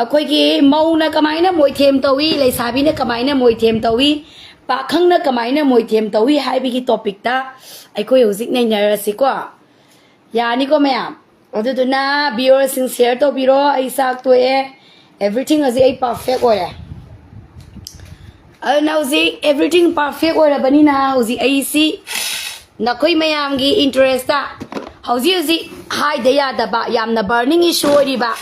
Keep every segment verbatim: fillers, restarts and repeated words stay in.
ꯑꯩꯈꯣꯏꯒꯤ ꯃꯧꯅ ꯀꯃꯥꯏꯅ ꯃꯣꯏꯊꯦꯝ ꯇꯧꯏ, ꯂꯩꯁꯥꯕꯤꯅ ꯀꯃꯥꯏꯅ ꯃꯣꯏꯊꯦꯝ ꯇꯧꯏ, ꯄꯥꯈꯪꯅ ꯀꯃꯥꯏꯅ ꯃꯣꯏꯊꯦꯝ ꯇꯧꯏ ꯍꯥꯏꯕꯒꯤ ꯇꯣꯄꯤꯛꯇ ꯑꯩꯈꯣꯏ ꯍꯧꯖꯤꯛ ꯅꯩꯅꯔꯁꯤꯀꯣ꯫ ꯌꯥꯅꯤꯀꯣ ꯃꯌꯥꯝ? ꯑꯗꯨꯗꯨꯅ ꯚꯤꯌꯣꯔꯁꯤꯡ ꯁꯤꯌꯔ ꯇꯧꯕꯤꯔꯣ꯫ ꯑꯩ ꯆꯥꯛ ꯇꯣꯛꯑꯦ, ꯑꯦꯚ꯭ꯔꯤꯊꯤꯡ ꯍꯧꯖꯤꯛ ꯑꯩ ꯄꯔꯐꯦꯛ ꯑꯣꯏꯔꯦ꯫ ꯑꯗꯨꯅ ꯍꯧꯖꯤꯛ ꯑꯦꯚ꯭ꯔꯤꯊꯤꯡ ꯄꯔꯐꯦꯛ ꯑꯣꯏꯔꯕꯅꯤꯅ ꯍꯧꯖꯤꯛ ꯑꯩꯁꯤ ꯅꯈꯣꯏ ꯃꯌꯥꯝꯒꯤ ꯏꯟꯇꯔꯦꯁꯇ ꯍꯧꯖꯤꯛ ꯍꯧꯖꯤꯛ ꯍꯥꯏꯗ ꯌꯥꯗꯕ ꯌꯥꯝꯅ ꯕꯔꯅꯤꯡ ꯏꯁꯨ ꯑꯣꯏꯔꯤꯕ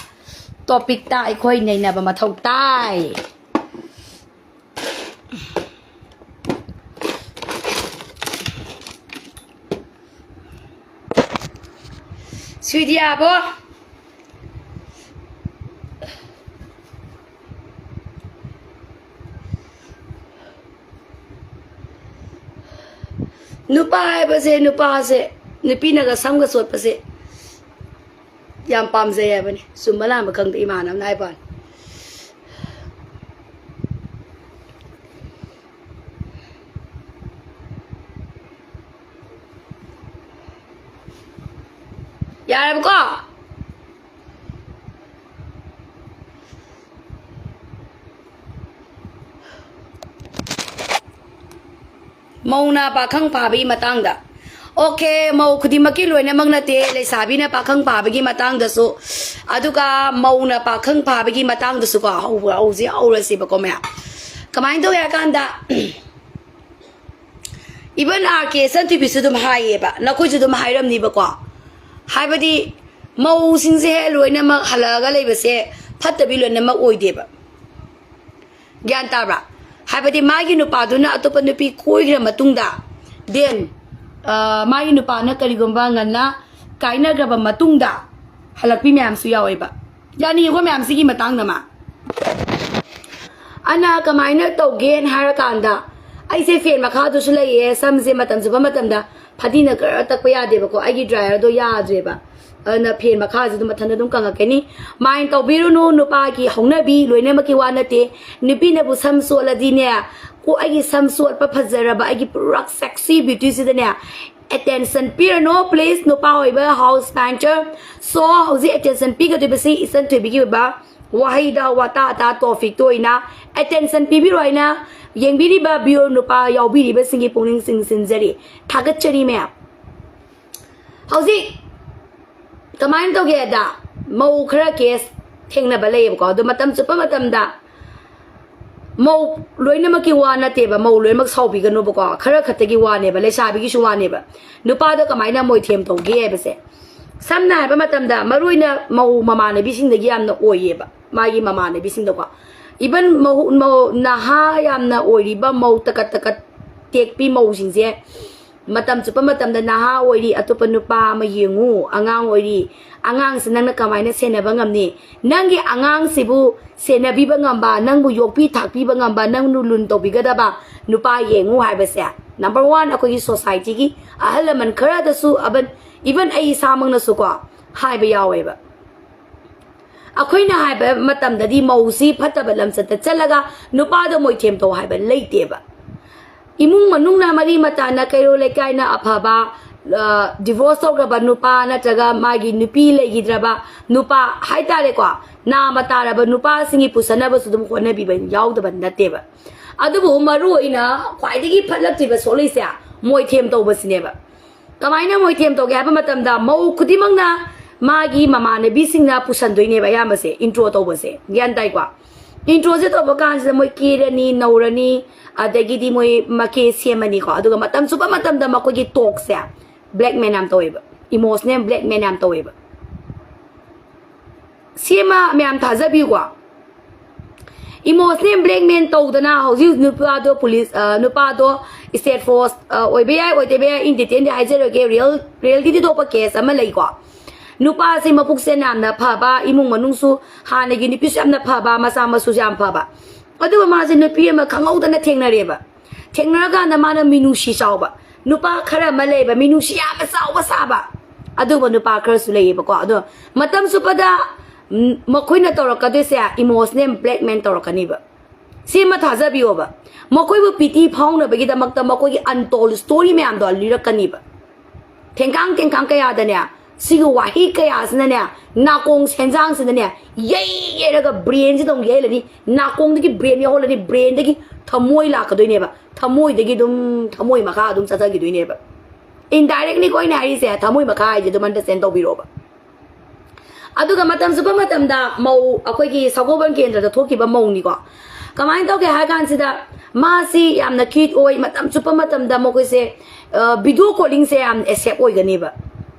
ꯇꯣꯄꯤꯛꯇ ꯑꯩꯈꯣꯏ ꯅꯩꯅꯕ ꯃꯊꯧ ꯇꯥꯏ꯫ ꯁ꯭ꯋꯤꯗꯤꯌꯥꯕꯣ꯫ ꯅꯨꯄꯥ ꯍꯥꯏꯕꯁꯦ, ꯅꯨꯄꯥꯁꯦ, ꯅꯨꯄꯤꯅꯒ ꯁꯝꯒ ꯆꯣꯠꯄꯁꯦ ꯌꯥꯝ ꯄꯥꯝꯖꯩ ꯍꯥꯏꯕꯅꯤ꯫ ꯆꯨꯝꯕ ꯂꯥꯟꯕ ꯈꯪꯗꯦ, ꯏꯃꯥꯟꯅꯕꯅ ꯍꯥꯏꯕ ꯋꯥꯅꯤ꯫ ꯌꯥꯔꯕꯀꯣ? ꯃꯧꯅ ꯄꯥꯈꯪ ꯐꯥꯕꯒꯤ ꯃꯇꯥꯡꯗ꯫ ꯑꯣꯀꯦ, ꯃꯧ ꯈꯨꯗꯤꯡꯃꯛꯀꯤ ꯂꯣꯏꯅꯃꯛ ꯅꯠꯇꯦ, ꯂꯩꯁꯥꯕꯤꯅ ꯄꯥꯈꯪ ꯐꯥꯕꯒꯤ ꯃꯇꯥꯡꯗꯁꯨ, ꯑꯗꯨꯒ ꯃꯧꯅ ꯄꯥꯈꯪ ꯐꯥꯕꯒꯤ ꯃꯇꯥꯡꯗꯁꯨꯀꯣ, ꯍꯧꯕ ꯍꯧꯖꯤꯛ ꯍꯧꯔꯁꯦꯕꯀꯣ ꯃꯌꯥꯝ꯫ ꯀꯃꯥꯏꯅ ꯇꯧꯒꯦ ꯍꯥꯏ ꯀꯥꯟꯗ, ꯏꯚꯟ ꯑꯥꯔ ꯀꯦ ꯁꯟꯊꯣꯏꯕꯤꯁꯨ ꯑꯗꯨꯝ ꯍꯥꯏꯌꯦꯕ, ꯅꯈꯣꯏꯁꯨ ꯑꯗꯨꯝ ꯍꯥꯏꯔꯝꯅꯤꯕꯀꯣ꯫ ꯍꯥꯏꯕꯗꯤ ꯃꯧꯁꯤꯡꯁꯦ ꯂꯣꯏꯅꯃꯛ ꯍꯜꯂꯛꯑꯒ ꯂꯩꯕꯁꯦ ꯐꯠꯇꯕꯤ ꯂꯣꯏꯅꯃꯛ ꯑꯣꯏꯗꯦꯕ꯫ ꯒ꯭ꯌꯥꯟ ꯇꯥꯕ꯭ꯔꯥ? ꯍꯥꯏꯕꯗꯤ ꯃꯥꯒꯤ ꯅꯨꯄꯥꯗꯨꯅ ꯑꯇꯣꯞꯄ ꯅꯨꯄꯤ ꯀꯣꯏꯈ꯭ꯔ ꯃꯇꯨꯡꯗ, then, ꯑ, ꯃꯥꯒꯤ ꯅꯨꯄꯥꯅ ꯀꯔꯤꯒꯨꯝꯕ ꯉꯟꯅ ꯀꯥꯏꯅꯈ꯭ꯔꯕ ꯃꯇꯨꯡꯗ ꯍꯜꯂꯛꯄꯤ ꯃꯌꯥꯝꯁꯨ ꯌꯥꯎꯋꯦꯕ꯫ ꯌꯥꯅꯤꯡꯉꯤꯀꯣ ꯃꯌꯥꯝ ꯁꯤꯒꯤ ꯃꯇꯥꯡꯗ ꯃꯥ꯫ ꯑꯅ ꯀꯃꯥꯏꯅ ꯇꯧꯒꯦꯅ ꯍꯥꯏꯔꯀꯥꯟꯗ, ꯑꯩꯁꯦ ꯐꯦꯟ ꯃꯈꯥꯗꯨꯁꯨ ꯂꯩꯌꯦ, ꯁꯝꯁꯦ ꯃꯇꯝ ꯆꯨꯞꯄ ꯃꯇꯝꯗ ꯐꯗꯤꯅ ꯈꯔ ꯇꯛꯄ ꯌꯥꯗꯦꯕꯀꯣ, ꯑꯩꯒꯤ ꯗ꯭ꯔꯥꯏꯌꯔꯗꯣ ꯌꯥꯗ꯭ꯔꯦꯕ꯫ ꯑꯗꯨꯅ ꯐꯦꯟ ꯃꯈꯥꯁꯤꯗ ꯃꯊꯟꯇ ꯑꯗꯨꯝ ꯀꯪꯉꯛꯀꯅꯤ꯫ ꯃꯥꯏꯟ ꯇꯧꯕꯤꯔꯨꯅꯨ, ꯅꯨꯄꯥꯒꯤ ꯍꯧꯅꯕꯤ ꯂꯣꯏꯅꯃꯛꯀꯤ ꯋꯥ ꯅꯠꯇꯦ꯫ ꯅꯨꯄꯤꯅꯕꯨ ꯁꯝ ꯆꯣꯠꯂꯗꯤꯅꯦ, ꯀꯣ, ꯑꯩꯒꯤ ꯁꯝ ꯆꯣꯠꯄ ꯐꯖꯔꯕ, ꯑꯩꯒꯤ ꯄꯨꯔꯥ ꯁꯦꯛꯁꯤ ꯕ꯭ꯌꯨꯇꯤꯁꯤꯗꯅꯦ ꯑꯦꯇꯦꯟꯁꯟ ꯄꯤꯔꯅꯨ, ꯄ꯭ꯂꯤꯖ, ꯅꯨꯄꯥ ꯑꯣꯏꯕ ꯍꯥꯎꯁ ꯄꯦꯟꯇꯔ꯫ ꯁꯣ, ꯍꯧꯖꯤꯛ ꯑꯦꯇꯦꯟꯁꯟ ꯄꯤꯒꯗꯣꯏꯕꯁꯤ ꯏꯆꯟ ꯊꯣꯏꯕꯤꯒꯤ ꯑꯣꯏꯕ ꯋꯥꯍꯩꯗ ꯋꯥꯇꯥ ꯑꯇꯥ ꯇꯣꯄꯤꯛꯇ ꯑꯣꯏꯅ ꯑꯦꯇꯦꯟꯁꯟ ꯄꯤꯕꯤꯔꯣ ꯍꯥꯏꯅ ꯌꯦꯡꯕꯤꯔꯤꯕ ꯚꯤꯌꯨꯔ ꯅꯨꯄꯥ ꯌꯥꯎꯕꯤꯔꯤꯕꯁꯤꯡꯒꯤ ꯄꯨꯛꯅꯤꯡ ꯆꯤꯡꯁꯤꯟꯖꯔꯤ꯫ ꯊꯥꯒꯠꯆꯔꯤ ꯃꯌꯥꯝ꯫ ꯍꯧꯖꯤꯛ ꯀꯃꯥꯏꯅ ꯇꯧꯒꯦꯗ, ꯃꯧ ꯈꯔ ꯀꯦꯁ ꯊꯦꯡꯅꯕ ꯂꯩꯌꯦꯕꯀꯣ꯫ ꯑꯗꯣ ꯃꯇꯝ ꯆꯨꯞꯄ ꯃꯇꯝꯗ ꯃꯧ ꯂꯣꯏꯅꯃꯛꯀꯤ ꯋꯥ ꯅꯠꯇꯦꯕ, ꯃꯧ ꯂꯣꯏꯅꯃꯛ ꯁꯥꯎꯕꯤꯒꯅꯨꯕꯀꯣ, ꯈꯔ ꯈꯛꯇꯒꯤ ꯋꯥꯅꯦꯕ, ꯂꯩꯁꯥꯕꯤꯒꯤꯁꯨ ꯋꯥꯅꯦꯕ꯫ ꯅꯨꯄꯥꯗ ꯀꯃꯥꯏꯅ ꯃꯣꯏꯊꯦꯝ ꯇꯧꯒꯦ ꯍꯥꯏꯕꯁꯦ, ꯁꯝꯅ ꯍꯥꯏꯕ ꯃꯇꯝꯗ ꯃꯔꯨ ꯑꯣꯏꯅ ꯃꯧ ꯃꯃꯥꯟꯅꯕꯤꯁꯤꯡꯗꯒꯤ ꯌꯥꯝꯅ ꯑꯣꯏꯌꯦꯕ, ꯃꯥꯒꯤ ꯃꯃꯥꯟꯅꯕꯤꯁꯤꯡꯗꯀꯣ꯫ ꯏꯚꯟ ꯃꯧ, ꯃꯧ, ꯅꯍꯥ ꯌꯥꯝꯅ ꯑꯣꯏꯔꯤꯕ ꯃꯧ ꯇꯀꯠ ꯇꯀꯠ ꯇꯦꯛꯄꯤ ꯃꯧꯁꯤꯡꯁꯦ ꯃꯇꯝ ꯆꯨꯞꯄ ꯃꯇꯝꯗ ꯅꯍꯥ ꯑꯣꯏꯔꯤ, ꯑꯇꯣꯞꯄ ꯅꯨꯄꯥ ꯑꯃ ꯌꯦꯡꯉꯨ, ꯑꯉꯥꯡ ꯑꯣꯏꯔꯤ, ꯑꯉꯥꯡꯁꯤ ꯅꯪꯅ ꯀꯃꯥꯏꯅ ꯁꯦꯟꯅꯕ ꯉꯝꯅꯤ? ꯅꯪꯒꯤ ꯑꯉꯥꯡꯁꯤꯕꯨ ꯁꯦꯟꯅꯕꯤꯕ ꯉꯝꯕ, ꯅꯪꯕꯨ ꯌꯣꯛꯄꯤ ꯊꯥꯛꯄꯤꯕ ꯉꯝꯕ, ꯅꯪꯕꯨ ꯂꯨꯟ ꯇꯧꯕꯤꯒꯗꯕ ꯅꯨꯄꯥ ꯌꯦꯡꯉꯨ ꯍꯥꯏꯕꯁꯦ, ꯅꯝꯕꯔ ꯋꯥꯟ, ꯑꯩꯈꯣꯏꯒꯤ ꯁꯣꯁꯥꯏꯇꯤꯒꯤ ꯑꯍꯜ ꯂꯃꯟ ꯈꯔꯗꯁꯨ, ꯑꯕꯟ, ꯏꯚꯟ ꯑꯩ ꯏꯁꯥꯃꯛꯅꯁꯨꯀꯣ ꯍꯥꯏꯕ ꯌꯥꯎꯋꯦꯕ꯫ ꯑꯩꯈꯣꯏꯅ ꯍꯥꯏꯕ ꯃꯇꯝꯗꯗꯤ ꯃꯧꯁꯤ ꯐꯠꯇꯕ ꯂꯝꯆꯠꯇ ꯆꯠꯂꯒ ꯅꯨꯄꯥꯗ ꯃꯣꯏꯊꯦꯝ ꯇꯧ ꯍꯥꯏꯕ ꯂꯩꯇꯦꯕ꯫ ꯏꯃꯨꯡ ꯃꯅꯨꯡꯅ, ꯃꯔꯤ ꯃꯇꯥꯅ, ꯀꯩꯔꯣꯜ ꯂꯩꯀꯥꯏꯅ ꯑꯐꯕ, ꯗꯤꯚꯣꯔꯁ ꯇꯧꯈ꯭ꯔꯕ ꯅꯨꯄꯥ ꯅꯠꯇ꯭ꯔꯒ ꯃꯥꯒꯤ ꯅꯨꯄꯤ ꯂꯩꯈꯤꯗ꯭ꯔꯕ ꯅꯨꯄꯥ ꯍꯥꯏꯇꯥꯔꯦꯀꯣ, ꯅꯥꯃ ꯇꯥꯔꯕ ꯅꯨꯄꯥꯁꯤꯡꯒꯤ ꯄꯨꯁꯟꯅꯕꯁꯨ ꯑꯗꯨꯝ ꯍꯣꯠꯅꯕꯤꯕ ꯌꯥꯎꯗꯕ ꯅꯠꯇꯦꯕ꯫ ꯑꯗꯨꯕꯨ ꯃꯔꯨ ꯑꯣꯏꯅ ꯈ꯭ꯋꯥꯏꯗꯒꯤ ꯐꯠꯂꯛꯇ꯭ꯔꯤꯕ ꯁꯣꯛꯂꯤꯁꯦ ꯃꯣꯏꯊꯦꯝ ꯇꯧꯕꯁꯤꯅꯦꯕ꯫ ꯀꯃꯥꯏꯅ ꯃꯣꯏꯊꯦꯝ ꯇꯧꯒꯦ ꯍꯥꯏꯕ ꯃꯇꯝꯗ, ꯃꯧ ꯈꯨꯗꯤꯡꯃꯛꯅ ꯃꯥꯒꯤ ꯃꯃꯥꯟꯅꯕꯤꯁꯤꯡꯅ ꯄꯨꯁꯟꯗꯣꯏꯅꯦꯕ ꯑꯌꯥꯝꯕꯁꯦ, ꯏꯟꯇ꯭ꯔꯣ ꯇꯧꯕꯁꯦ, ꯒ꯭ꯌꯥꯟ ꯇꯥꯏꯀꯣ? ꯏꯟꯇ꯭ꯔꯣꯁꯦ ꯇꯧꯕ ꯀꯥꯟꯁꯤꯗ ꯃꯣꯏ ꯀꯦꯔꯅꯤ, ꯅꯧꯔꯅꯤ, ꯑꯗꯒꯤꯗꯤ ꯃꯣꯏ ꯃꯀꯦ ꯁꯦꯝꯃꯅꯤꯀꯣ꯫ ꯑꯗꯨꯒ ꯃꯇꯝ ꯆꯨꯞꯄ ꯃꯇꯝꯗ ꯃꯈꯣꯏꯒꯤ ꯇꯣꯛꯁꯦ ꯕ꯭ꯂꯦꯛꯃꯦꯟ ꯌꯥꯝ ꯇꯧꯋꯦꯕ, ꯏꯃꯣꯁꯅꯦꯜ ꯕ꯭ꯂꯦꯛꯃꯦꯟ ꯌꯥꯝ ꯇꯧꯋꯦꯕ꯫ ꯁꯤꯃ ꯃꯌꯥꯝ ꯊꯥꯖꯕꯤꯌꯨꯀꯣ꯫ ꯏꯃꯣꯁꯅꯦꯜ ꯕ꯭ꯂꯦꯛꯃꯦꯟ ꯇꯧꯗꯅ ꯍꯧꯖꯤꯛ ꯅꯨꯄꯥꯗꯣ ꯄꯨꯂꯤꯁ, ꯑ, ꯅꯨꯄꯥꯗꯣ ꯁ꯭ꯇꯦꯠ ꯐꯣꯔꯁ, ꯑ, ꯑꯣꯏꯕ ꯌꯥꯏ, ꯑꯣꯏꯗꯕ ꯌꯥꯏ, ꯏꯟ ꯗꯤꯇꯦꯜꯗꯤ ꯍꯥꯏꯖꯔꯣꯏꯒꯦ, ꯔꯤꯌꯦꯜ, ꯔꯤꯌꯦꯜꯒꯤꯗꯤ ꯊꯣꯛꯄ ꯀꯦꯁ ꯑꯃ ꯂꯩꯀꯣ꯫ ꯅꯨꯄꯥꯁꯦ ꯃꯄꯨꯛꯁꯦ ꯌꯥꯝꯅ ꯐꯕ, ꯏꯃꯨꯡ ꯃꯅꯨꯡꯁꯨ ꯍꯥꯟꯅꯒꯤ ꯅꯨꯄꯤꯁꯨ ꯌꯥꯝꯅ ꯐꯕ, ꯃꯆꯥ ꯃꯁꯨꯁꯨ ꯌꯥꯝ ꯐꯕ꯫ ꯑꯗꯨꯒ ꯃꯥꯁꯦ ꯅꯨꯄꯤ ꯑꯃ ꯈꯪꯍꯧꯗꯅ ꯊꯦꯡꯅꯔꯦꯕ꯫ ꯊꯦꯡꯅꯔꯀꯥꯟꯗ ꯃꯥꯅ ꯃꯤꯅꯨꯡꯁꯤ ꯆꯥꯎꯕ ꯅꯨꯄꯥ ꯈꯔ ꯑꯃ ꯂꯩꯌꯦꯕ, ꯃꯤꯅꯨꯡꯁꯤ ꯌꯥꯝꯅ ꯆꯥꯎꯕ ꯁꯥꯕ ꯑꯗꯨꯒꯨꯝꯕ ꯅꯨꯄꯥ ꯈꯔꯁꯨ ꯂꯩꯌꯦꯕꯀꯣ꯫ ꯑꯗꯣ ꯃꯇꯝ ꯆꯨꯞꯄꯗ, ꯎꯝ, ꯃꯈꯣꯏꯅ ꯇꯧꯔꯛꯀꯗꯣꯏꯁꯦ ꯏꯃꯣꯁꯅꯦꯜ ꯕ꯭ꯂꯦꯛꯃꯦꯟ ꯇꯧꯔꯛꯀꯅꯤꯕ꯫ ꯁꯤꯃ ꯊꯥꯖꯕꯤꯌꯣꯕ, ꯃꯈꯣꯏꯕꯨ ꯄꯤꯇꯤ ꯐꯥꯎꯅꯕꯒꯤꯗꯃꯛꯇ ꯃꯈꯣꯏꯒꯤ ꯑꯟꯇꯣꯜ ꯁ꯭ꯇꯣꯔꯤ ꯃꯌꯥꯝꯗꯣ ꯂꯤꯔꯛꯀꯅꯤꯕ꯫ ꯊꯦꯡꯀꯥꯡ ꯊꯦꯡꯀꯥꯡ ꯀꯌꯥꯗꯅꯦ ꯁꯤꯒꯤ ꯋꯥꯍꯩ ꯀꯌꯥꯁꯤꯅꯅꯦ, ꯅꯥꯀꯣꯡ ꯁꯦꯟꯖꯥꯡꯁꯤꯗꯅꯦ ꯌꯩ ꯌꯩꯔꯒ ꯕ꯭ꯔꯦꯟꯁꯤꯗ ꯑꯃꯨꯛ ꯌꯩꯍꯜꯂꯅꯤ꯫ ꯅꯥꯀꯣꯡꯗꯒꯤ ꯕ꯭ꯔꯦꯟ ꯌꯧꯍꯜꯂꯅꯤ, ꯕ꯭ꯔꯦꯟꯗꯒꯤ ꯊꯃꯣꯏ ꯂꯥꯛꯀꯗꯣꯏꯅꯦꯕ, ꯊꯃꯣꯏꯗꯒꯤ ꯑꯗꯨꯝ ꯊꯃꯣꯏ ꯃꯈꯥ ꯑꯗꯨꯝ ꯆꯠꯊꯈꯤꯗꯣꯏꯅꯦꯕ꯫ ꯏꯟꯗꯥꯏꯔꯦꯛꯂꯤꯀꯣ ꯑꯩꯅ ꯍꯥꯏꯔꯤꯁꯦ, ꯊꯃꯣꯏ ꯃꯈꯥ ꯍꯥꯏꯁꯦ ꯑꯗꯨꯝ ꯑꯟꯗꯔꯁꯇꯦꯟ ꯇꯧꯕꯤꯔꯣꯕ꯫ ꯑꯗꯨꯒ ꯃꯇꯝ ꯆꯨꯞꯄ ꯃꯇꯝꯗ ꯃꯧ ꯑꯩꯈꯣꯏꯒꯤ ꯁꯒꯣꯜꯕꯟ ꯀꯦꯟꯗ꯭ꯔꯗ ꯊꯣꯛꯈꯤꯕ ꯃꯧꯅꯤꯀꯣ꯫ ꯀꯃꯥꯏꯅ ꯇꯧꯒꯦ ꯍꯥꯏ ꯀꯥꯟꯁꯤꯗ, ꯃꯥꯁꯤ ꯌꯥꯝꯅ ꯀ꯭ꯌꯨꯠ ꯑꯣꯏ, ꯃꯇꯝ ꯆꯨꯞꯄ ꯃꯇꯝꯗ ꯃꯈꯣꯏꯁꯦ ꯚꯤꯗꯤꯑꯣ ꯀꯣꯂꯤꯡꯁꯦ ꯌꯥꯝ ꯑꯦꯛꯁꯦꯞ ꯑꯣꯏꯒꯅꯦꯕ꯫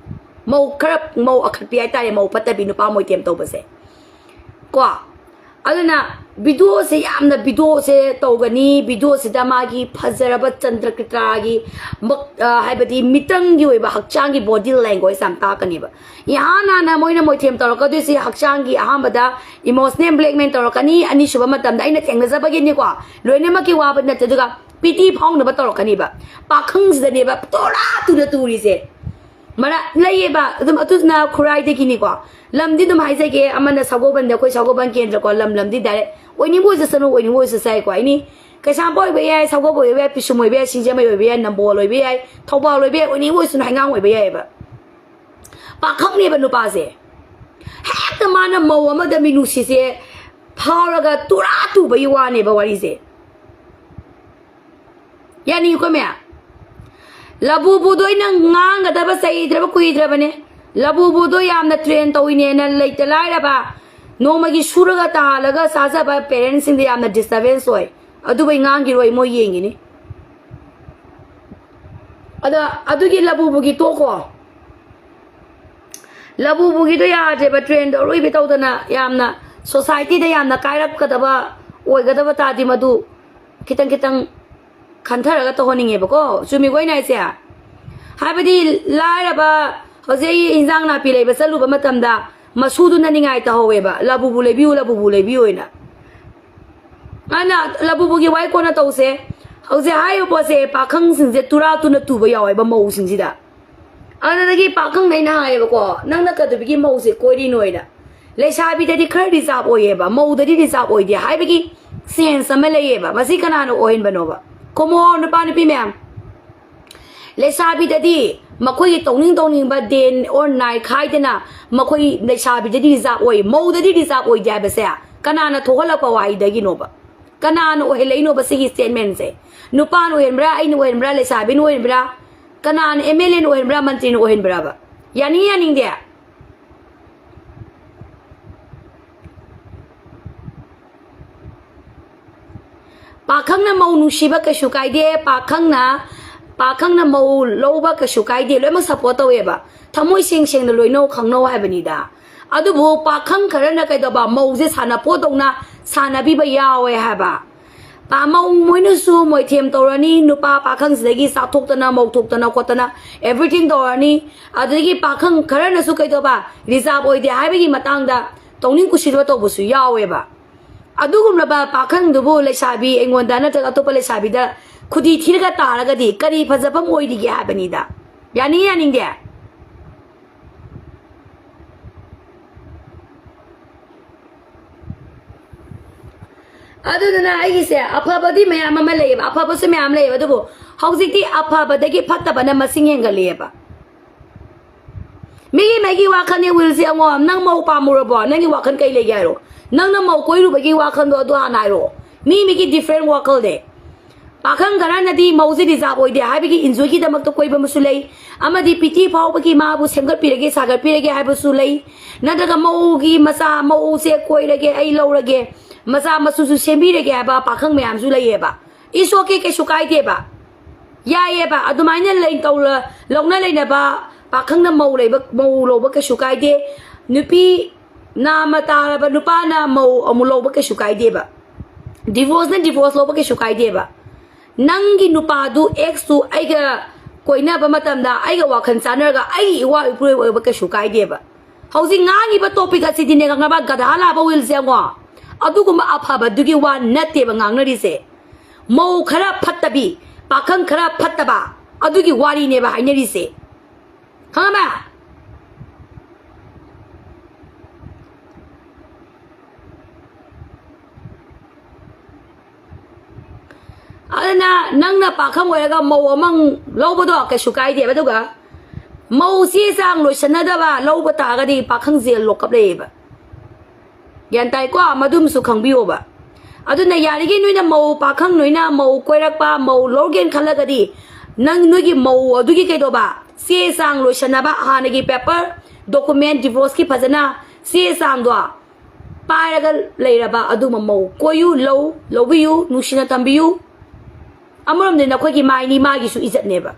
ꯃꯧ ꯈꯔ, ꯃꯧ ꯑꯈꯠꯄꯤ ꯍꯥꯏꯇꯥꯔꯦ, ꯃꯧ ꯐꯠꯇꯕꯤ, ꯅꯨꯄꯥ ꯃꯣꯏꯊꯦꯝ ꯇꯧꯕꯁꯦ ꯀꯣ꯫ ꯑꯗꯨꯅ ꯚꯤꯗꯤꯑꯣꯁꯦ ꯌꯥꯝꯅ, ꯚꯤꯗꯤꯑꯣꯁꯦ ꯇꯧꯒꯅꯤ, ꯚꯤꯗꯤꯑꯣꯁꯤꯗ ꯃꯥꯒꯤ ꯐꯖꯔꯕ ꯆꯟꯗ꯭ꯔꯀꯤꯇꯥꯒꯤ ꯃꯛ-, ꯑ, ꯍꯥꯏꯕꯗꯤ ꯃꯤꯇꯪꯒꯤ ꯑꯣꯏꯕ ꯍꯛꯆꯥꯡꯒꯤ ꯕꯣꯗꯤ ꯂꯦꯡꯒ꯭ꯋꯦꯖ ꯌꯥꯝ ꯇꯥꯛꯀꯅꯦꯕ꯫ ꯏꯍꯥꯟ ꯍꯥꯟꯅ ꯃꯣꯏꯅ ꯃꯣꯏꯊꯦꯝ ꯇꯧꯔꯛꯀꯗꯣꯏꯁꯤ ꯍꯛꯆꯥꯡꯒꯤ ꯑꯍꯥꯟꯕꯗ ꯏꯃꯣꯁꯅꯦꯜ ꯕ꯭ꯂꯦꯛꯃꯦꯜ ꯇꯧꯔꯛꯀꯅꯤ, ꯑꯅꯤꯁꯨꯕ ꯃꯇꯝꯗ ꯑꯩꯅ ꯊꯦꯡꯅꯖꯕꯒꯤꯅꯤꯀꯣ, ꯂꯣꯏꯅꯃꯛꯀꯤ ꯋꯥꯕ ꯅꯠꯇꯦ, ꯑꯗꯨꯒ ꯄꯤꯇꯤ ꯐꯥꯎꯅꯕ ꯇꯧꯔꯛꯀꯅꯤꯕ꯫ ꯄꯥꯈꯪꯁꯤꯗꯅꯦꯕ ꯇꯣꯔꯥ ꯇꯨꯅ ꯇꯨꯔꯤꯁꯦ꯫ ꯃꯔꯛ ꯂꯩꯌꯦꯕ ꯑꯗꯨꯝ, ꯑꯗꯨꯅ ꯈꯨꯔꯥꯏꯗꯒꯤꯅꯤꯀꯣ꯫ ꯂꯝꯗꯤ ꯑꯗꯨꯝ ꯍꯥꯏꯖꯒꯦ, ꯑꯃꯅ ꯁꯒꯣꯜꯕꯟꯗ, ꯑꯩꯈꯣꯏ ꯁꯒꯣꯜꯕꯟ ꯀꯦꯟꯗ꯭ꯔꯀꯣ, ꯂꯝ, ꯂꯝꯗꯤ ꯗꯥꯏꯔꯦꯛ ꯑꯣꯏꯅꯤꯡꯕ ꯑꯣꯏꯖꯁꯅꯨ, ꯑꯣꯏꯅꯤꯡꯕ ꯑꯣꯏꯖꯁꯥꯏꯀꯣ꯫ ꯑꯦꯅꯤ, ꯀꯩꯁꯥꯝꯄꯥꯠ ꯑꯣꯏꯕ ꯌꯥꯏ, ꯁꯒꯣꯜꯕꯟ ꯑꯣꯏꯕ ꯌꯥꯏ, ꯄꯤꯁꯨꯝ ꯑꯣꯏꯕ ꯌꯥꯏ, ꯁꯤꯡꯖꯃꯩ ꯑꯣꯏꯕ ꯌꯥꯏ, ꯅꯝꯕꯣꯜ ꯑꯣꯏꯕ ꯌꯥꯏ, ꯊꯧꯕꯥꯜ ꯑꯣꯏꯕ ꯌꯥꯏ, ꯑꯣꯏꯅꯤꯡꯕ ꯑꯣꯏꯁꯅꯨ, ꯍꯩꯉꯥꯡ ꯑꯣꯏꯕ ꯌꯥꯏꯑꯕ꯫ ꯄꯥꯈꯪꯅꯦꯕ ꯅꯨꯄꯥꯁꯦ꯫ ꯍꯦꯛꯇ ꯃꯥꯅ ꯃꯧ ꯑꯃꯗ ꯃꯤꯅꯨꯡꯁꯤꯁꯦ ꯐꯥꯎꯔꯒ ꯇꯨꯔꯥ ꯇꯨꯕꯒꯤ ꯋꯥꯅꯦꯕ ꯋꯥꯔꯤꯁꯦ꯫ ꯌꯥꯅꯤꯡꯉꯤꯀꯣ ꯃꯌꯥꯝ? ꯂꯕꯨꯕꯨꯗꯣ ꯑꯩꯅ ꯉꯥꯡꯒꯗꯕ ꯆꯩꯗ꯭ꯔꯕ ꯀꯨꯏꯗ꯭ꯔꯕꯅꯦ꯫ ꯂꯕꯨꯕꯨꯗꯣ ꯌꯥꯝꯅ ꯇ꯭ꯔꯦꯟ ꯇꯧꯏꯅꯦꯅ ꯂꯩꯇ ꯂꯥꯏꯔꯕ, ꯅꯣꯡꯃꯒꯤ ꯁꯨꯔꯒ ꯇꯥꯜꯂꯒ ꯆꯥꯖꯕ ꯄꯦꯔꯦꯟꯁꯁꯤꯡꯗ ꯌꯥꯝꯅ ꯗꯤꯁꯇꯔꯕꯦꯟꯁ ꯑꯣꯏ꯫ ꯑꯗꯨꯕꯨ ꯑꯩ ꯉꯥꯡꯈꯤꯔꯣꯏ, ꯃꯣꯏ ꯌꯦꯡꯈꯤꯅꯤ꯫ ꯑꯗ ꯑꯗꯨꯒꯤ ꯂꯕꯨꯕꯨꯒꯤ ꯇꯣꯛꯈꯣ꯫ ꯂꯕꯨꯕꯨꯒꯤꯗꯣ ꯌꯥꯗ꯭ꯔꯦꯕ, ꯇ꯭ꯔꯦꯟꯗꯣ ꯑꯔꯣꯏꯕꯤ ꯇꯧꯗꯅ ꯌꯥꯝꯅ ꯁꯣꯁꯥꯏꯇꯤꯗ ꯌꯥꯝꯅ ꯀꯥꯏꯔꯛꯀꯗꯕ ꯑꯣꯏꯒꯗꯕ ꯇꯥꯔꯗꯤ ꯃꯗꯨ ꯈꯤꯇꯪ ꯈꯤꯇꯪ ꯈꯟꯊꯔꯒ ꯇꯧꯍꯟꯅꯤꯡꯉꯦꯕꯀꯣ꯫ ꯆꯨꯝꯃꯤꯀꯣ ꯑꯩꯅ ꯍꯥꯏꯁꯦ? ꯍꯥꯏꯕꯗꯤ ꯂꯥꯏꯔꯕ ꯍꯧꯖꯤꯛ ꯑꯩ ꯏꯟꯖꯥꯡ ꯅꯥꯄꯤ ꯂꯩꯕ ꯆꯠꯂꯨꯕ ꯃꯇꯝꯗ ꯃꯁꯨꯗꯨꯅ ꯅꯤꯡꯉꯥꯏ ꯇꯧꯍꯧꯋꯦꯕ, "ꯂꯕꯨꯕꯨ ꯂꯩꯕꯤꯌꯨ, ꯂꯕꯨꯕꯨ ꯂꯩꯕꯤꯌꯨ" ꯍꯥꯏꯅ꯫ ꯑꯗꯨꯅ ꯂꯕꯨꯕꯨꯒꯤ ꯋꯥꯍꯩ ꯀꯣꯟꯅ ꯇꯧꯁꯦ꯫ ꯍꯧꯖꯤꯛ ꯍꯥꯏꯔꯤꯕ ꯄꯣꯠꯁꯦ ꯄꯥꯈꯪꯁꯤꯡꯁꯦ ꯇꯨꯔꯥ ꯇꯨꯅ ꯇꯨꯕ ꯌꯥꯎꯋꯦꯕ ꯃꯧꯁꯤꯡꯁꯤꯗ꯫ ꯑꯗꯨꯗꯒꯤ ꯄꯥꯈꯪꯗ ꯑꯩꯅ ꯍꯥꯏꯌꯦꯕꯀꯣ, "ꯅꯪꯅ ꯀꯩꯗꯧꯕꯒꯤ ꯃꯧꯁꯦ ꯀꯣꯏꯔꯤꯅꯣꯅ?" ꯂꯩꯁꯥꯕꯤꯗꯗꯤ ꯈꯔ ꯔꯤꯖꯥꯕ ꯑꯣꯏꯌꯦꯕ, ꯃꯧꯗꯗꯤ ꯔꯤꯖꯥꯕ ꯑꯣꯏꯗꯦ ꯍꯥꯏꯕꯒꯤ ꯁꯦꯟꯁ ꯑꯃ ꯂꯩꯌꯦꯕ꯫ ꯃꯁꯤ ꯀꯅꯥꯅ ꯑꯣꯏꯍꯟꯕꯅꯣꯕ? ꯈꯨꯝꯃꯣ ꯅꯨꯄꯥ ꯅꯨꯄꯤ ꯃꯌꯥꯝ꯫ ꯂꯩꯁꯥꯕꯤꯗꯗꯤ ꯃꯈꯣꯏꯒꯤ ꯇꯧꯅꯤꯡ ꯇꯧꯅꯤꯡꯕ day or night ꯈꯥꯏꯗꯅ ꯃꯈꯣꯏ ꯂꯩꯁꯥꯕꯤꯗꯗꯤ reserve ꯑꯣꯏ, ꯃꯧꯗꯗꯤ reserve ꯑꯣꯏꯗꯦ ꯍꯥꯏꯕꯁꯦ ꯀꯅꯥꯅ ꯊꯣꯛꯍꯜꯂꯛꯄ ꯋꯥꯍꯩꯗꯒꯤꯅꯣꯕ? ꯀꯅꯥꯅ ꯑꯣꯏꯍꯜꯂꯛꯏꯅꯣꯕ ꯁꯤꯒꯤ statement ꯁꯦ? ꯅꯨꯄꯥꯅ ꯑꯣꯏꯍꯟꯕ꯭ꯔꯥ, ꯑꯩꯅ ꯑꯣꯏꯍꯟꯕ꯭ꯔꯥ, ꯂꯩꯁꯥꯕꯤꯅ ꯑꯣꯏꯍꯟꯕ꯭ꯔꯥ, ꯀꯅꯥꯅ MLA ꯅ ꯑꯣꯏꯍꯟꯕ꯭ꯔꯥ, ꯃꯟꯇ꯭ꯔꯤꯅ ꯑꯣꯏꯍꯟꯕ꯭ꯔꯥꯕ? ꯌꯥꯅꯤꯡ ꯌꯥꯅꯤꯡꯗꯦ꯫ ꯄꯥꯈꯪꯅ ꯃꯧ ꯅꯨꯡꯁꯤꯕ ꯀꯩꯁꯨ ꯀꯥꯏꯗꯦ, ꯄꯥꯈꯪꯅ, ꯄꯥꯈꯪꯅ ꯃꯧ ꯂꯧꯕ ꯀꯩꯁꯨ ꯀꯥꯏꯗꯦ, ꯂꯣꯏꯅꯃꯛ support ꯇꯧꯋꯦꯕ꯫ ꯊꯃꯣꯏ ꯁꯦꯡ ꯁꯦꯡꯅ ꯂꯣꯏꯅꯧ, ꯈꯪꯅꯧ ꯍꯥꯏꯕꯅꯤꯗ꯫ ꯑꯗꯨꯕꯨ ꯄꯥꯈꯪ ꯈꯔꯅ ꯀꯩꯗꯧꯕ, ꯃꯧꯁꯦ ꯁꯥꯟꯅꯄꯣꯠꯇꯧꯅ ꯁꯥꯟꯅꯕꯤꯕ ꯌꯥꯎꯋꯦ ꯍꯥꯏꯕ꯫ ꯄꯥ-, ꯃꯧ ꯃꯣꯏꯅꯁꯨ ꯃꯣꯏꯊꯦꯝ ꯇꯧꯔꯅꯤ, ꯅꯨꯄꯥ ꯄꯥꯈꯪꯁꯤꯗꯒꯤ ꯆꯥꯊꯣꯛꯇꯅ, ꯃꯧꯊꯣꯛꯇꯅ ꯈꯣꯠꯇꯅ everything ꯇꯧꯔꯅꯤ꯫ ꯑꯗꯨꯗꯒꯤ ꯄꯥꯈꯪ ꯈꯔꯅꯁꯨ ꯀꯩꯗꯧꯕ, reserve ꯑꯣꯏꯗꯦ ꯍꯥꯏꯕꯒꯤ ꯃꯇꯥꯡꯗ ꯇꯧꯅꯤꯡ ꯀꯨꯁꯤꯗꯕ ꯇꯧꯕꯁꯨ ꯌꯥꯎꯋꯦꯕ꯫ ꯑꯗꯨꯒꯨꯝꯂꯕ ꯄꯥꯈꯪꯗꯨꯕꯨ ꯂꯩꯁꯥꯕꯤ ꯑꯩꯉꯣꯟꯗ ꯅꯠꯇ꯭ꯔꯒ ꯑꯇꯣꯞꯄ ꯂꯩꯁꯥꯕꯤꯗ ꯈꯨꯗꯤ ꯊꯤꯔꯒ ꯇꯥꯔꯒꯗꯤ ꯀꯔꯤ ꯐꯖꯐꯝ ꯑꯣꯏꯔꯤꯒꯦ ꯍꯥꯏꯕꯅꯤꯗ꯫ ꯌꯥꯅꯤꯡ ꯌꯥꯅꯤꯡꯗꯦ? ꯑꯗꯨꯗꯨꯅ ꯑꯩꯒꯤꯁꯦ ꯑꯐꯕꯗꯤ ꯃꯌꯥꯝ ꯑꯃ ꯂꯩꯌꯦꯕ, ꯑꯐꯕꯁꯨ ꯃꯌꯥꯝ ꯂꯩꯌꯦꯕ, ꯑꯗꯨꯕꯨ ꯍꯧꯖꯤꯛꯇꯤ ꯑꯐꯕꯗꯒꯤ ꯐꯠꯇꯕꯅ ꯃꯁꯤꯡ ꯍꯦꯟꯒꯠꯂꯛꯑꯦꯕ꯫ ꯃꯤꯒꯤ ꯃꯥꯒꯤ ꯋꯥꯈꯜꯅꯤ꯫ ꯋꯤꯜꯁꯦ ꯌꯦꯡꯉꯣ, ꯅꯪ ꯃꯧ ꯄꯥꯝꯃꯨꯔꯕꯣ? ꯅꯪꯒꯤ ꯋꯥꯈꯜ ꯀꯩ ꯂꯩꯒꯦ ꯍꯥꯏꯔꯣ? ꯅꯪꯅ ꯃꯧ ꯀꯣꯏꯔꯨꯕꯒꯤ ꯋꯥꯈꯜꯗꯣ ꯑꯗꯨ ꯍꯥꯟꯅ ꯍꯥꯏꯔꯣ꯫ ꯃꯤ ꯃꯤꯒꯤ different ꯋꯥꯈꯜꯅꯦ꯫ ꯄꯥꯈꯪ ꯈꯔꯅꯗꯤ ꯃꯧꯁꯦ reserve ꯑꯣꯏꯗꯦ ꯍꯥꯏꯕꯒꯤ enjoy ꯒꯤꯗꯃꯛꯇ ꯀꯣꯏꯕ ꯑꯃꯁꯨ ꯂꯩ, ꯑꯃꯗꯤ pity ꯐꯥꯎꯕꯒꯤ ꯃꯥꯕꯨ ꯁꯦꯝꯒꯠꯄꯤꯔꯒꯦ, ꯁꯥꯒꯠꯄꯤꯔꯒꯦ ꯍꯥꯏꯕꯁꯨ ꯂꯩ, ꯅꯠꯇ꯭ꯔꯒ ꯃꯧꯒꯤ ꯃꯆꯥ, ꯃꯧꯁꯦ ꯀꯣꯏꯔꯒꯦ, ꯑꯩ ꯂꯧꯔꯒꯦ, ꯃꯆꯥ ꯃꯁꯨꯁꯨ ꯁꯦꯝꯕꯤꯔꯒꯦ ꯍꯥꯏꯕ ꯄꯥꯈꯪ ꯃꯌꯥꯝꯁꯨ ꯂꯩꯌꯦꯕ꯫ It's okay, ꯀꯩꯁꯨ ꯀꯥꯏꯗꯦꯕ꯫ ꯌꯥꯏꯌꯦꯕ, ꯑꯗꯨꯃꯥꯏꯅ ꯂꯩ-, ꯇꯧꯔ-, ꯂꯧꯅ ꯂꯩꯅꯕ ꯄꯥꯈꯪꯅ ꯃꯧ ꯂꯩꯕ, ꯃꯧ ꯂꯧꯕ ꯀꯩꯁꯨ ꯀꯥꯏꯗꯦ꯫ ꯅꯨꯄꯤ ꯅꯥꯃ ꯇꯥꯔꯕ ꯅꯨꯄꯥꯅ ꯃꯧ ꯑꯃꯨꯛ ꯂꯧꯕ ꯀꯩꯁꯨ ꯀꯥꯏꯗꯦꯕ꯫ Divorce ꯅ divorce ꯂꯧꯕ ꯀꯩꯁꯨ ꯀꯥꯏꯗꯦꯕ꯫ ꯅꯪꯒꯤ ꯅꯨꯄꯥꯗꯨ, ex ꯇꯨ ꯑꯩꯒ ꯀꯣꯏꯅꯕ ꯃꯇꯝꯗ ꯑꯩꯒ ꯋꯥꯈꯜ ꯆꯥꯟꯅꯔꯒ ꯑꯩꯒꯤ ꯏꯋꯥ ꯏꯄꯨꯔꯣꯏꯕ ꯑꯣꯏꯕ ꯀꯩꯁꯨ ꯀꯥꯏꯗꯦꯕ꯫ ꯍꯧꯖꯤꯛ ꯉꯥꯡꯉꯤꯕ topic ꯑꯁꯤꯗꯤꯅꯦ, ꯈꯪꯉꯕ? ꯒꯙꯥ ꯂꯥꯕ ꯋꯤꯜꯁꯦ ꯌꯦꯡꯉꯣ꯫ ꯑꯗꯨꯒꯨꯝꯕ ꯑꯐꯕꯗꯨꯒꯤ ꯋꯥ ꯅꯠꯇꯦꯕ ꯉꯥꯡꯅꯔꯤꯁꯦ꯫ ꯃꯧ ꯈꯔ ꯐꯠꯇꯕꯤ, ꯄꯥꯈꯪ ꯈꯔ ꯐꯠꯇꯕ, ꯑꯗꯨꯒꯤ ꯋꯥꯔꯤꯅꯦꯕ ꯍꯥꯏꯅꯔꯤꯁꯦ꯫ ꯈꯪꯉꯕ? ꯑꯗꯨꯅ ꯅꯪꯅ ꯄꯥꯈꯪ ꯑꯣꯏꯔꯒ ꯃꯧ ꯑꯃ ꯂꯧꯕꯗꯣ ꯀꯩꯁꯨ ꯀꯥꯏꯗꯦꯕ꯫ ꯑꯗꯨꯒ ꯃꯧ ꯆꯦ ꯆꯥꯡ ꯂꯣꯏꯁꯟꯅꯗꯕ ꯂꯧꯕ ꯇꯥꯔꯒꯗꯤ ꯄꯥꯈꯪ ꯖꯦꯜ ꯂꯣꯛꯀꯞ ꯂꯩꯌꯦꯕ꯫ ꯒ꯭ꯌꯥꯟ ꯇꯥꯏꯀꯣ? ꯃꯗꯨꯃꯁꯨ ꯈꯪꯕꯤꯌꯣꯕ꯫ ꯑꯗꯨꯅ ꯌꯥꯔꯤꯈꯩ ꯅꯣꯏꯅ ꯃꯧ ꯄꯥꯈꯪ, ꯅꯣꯏꯅ ꯃꯧ ꯀꯣꯏꯔꯛꯄ, ꯃꯧ ꯂꯧꯔꯒꯦꯅ ꯈꯜꯂꯒꯗꯤ, ꯅꯪ ꯅꯣꯏꯒꯤ ꯃꯧ ꯑꯗꯨꯒꯤ ꯀꯩꯗꯧꯕ, ꯆꯦ ꯆꯥꯡ ꯂꯣꯏꯁꯟꯅꯕ, ꯍꯥꯟꯅꯒꯤ paper, document, divorceꯀꯤ ꯐꯖꯅ ꯆꯦ ꯆꯥꯡꯗꯣ ꯄꯥꯏꯔꯒ ꯂꯩꯔꯕ ꯑꯗꯨꯒꯨꯝꯕ ꯃꯧ ꯀꯣꯏꯌꯨ, ꯂꯧ, ꯂꯧꯕꯤꯌꯨ, ꯅꯨꯡꯁꯤꯅ ꯊꯝꯕꯤꯌꯨ꯫ ꯑꯃꯔꯣꯝꯗ ꯅꯈꯣꯏꯒꯤ ꯃꯥꯏꯅꯤ, ꯃꯥꯒꯤꯁꯨ ꯏꯖꯠꯅꯦꯕ꯫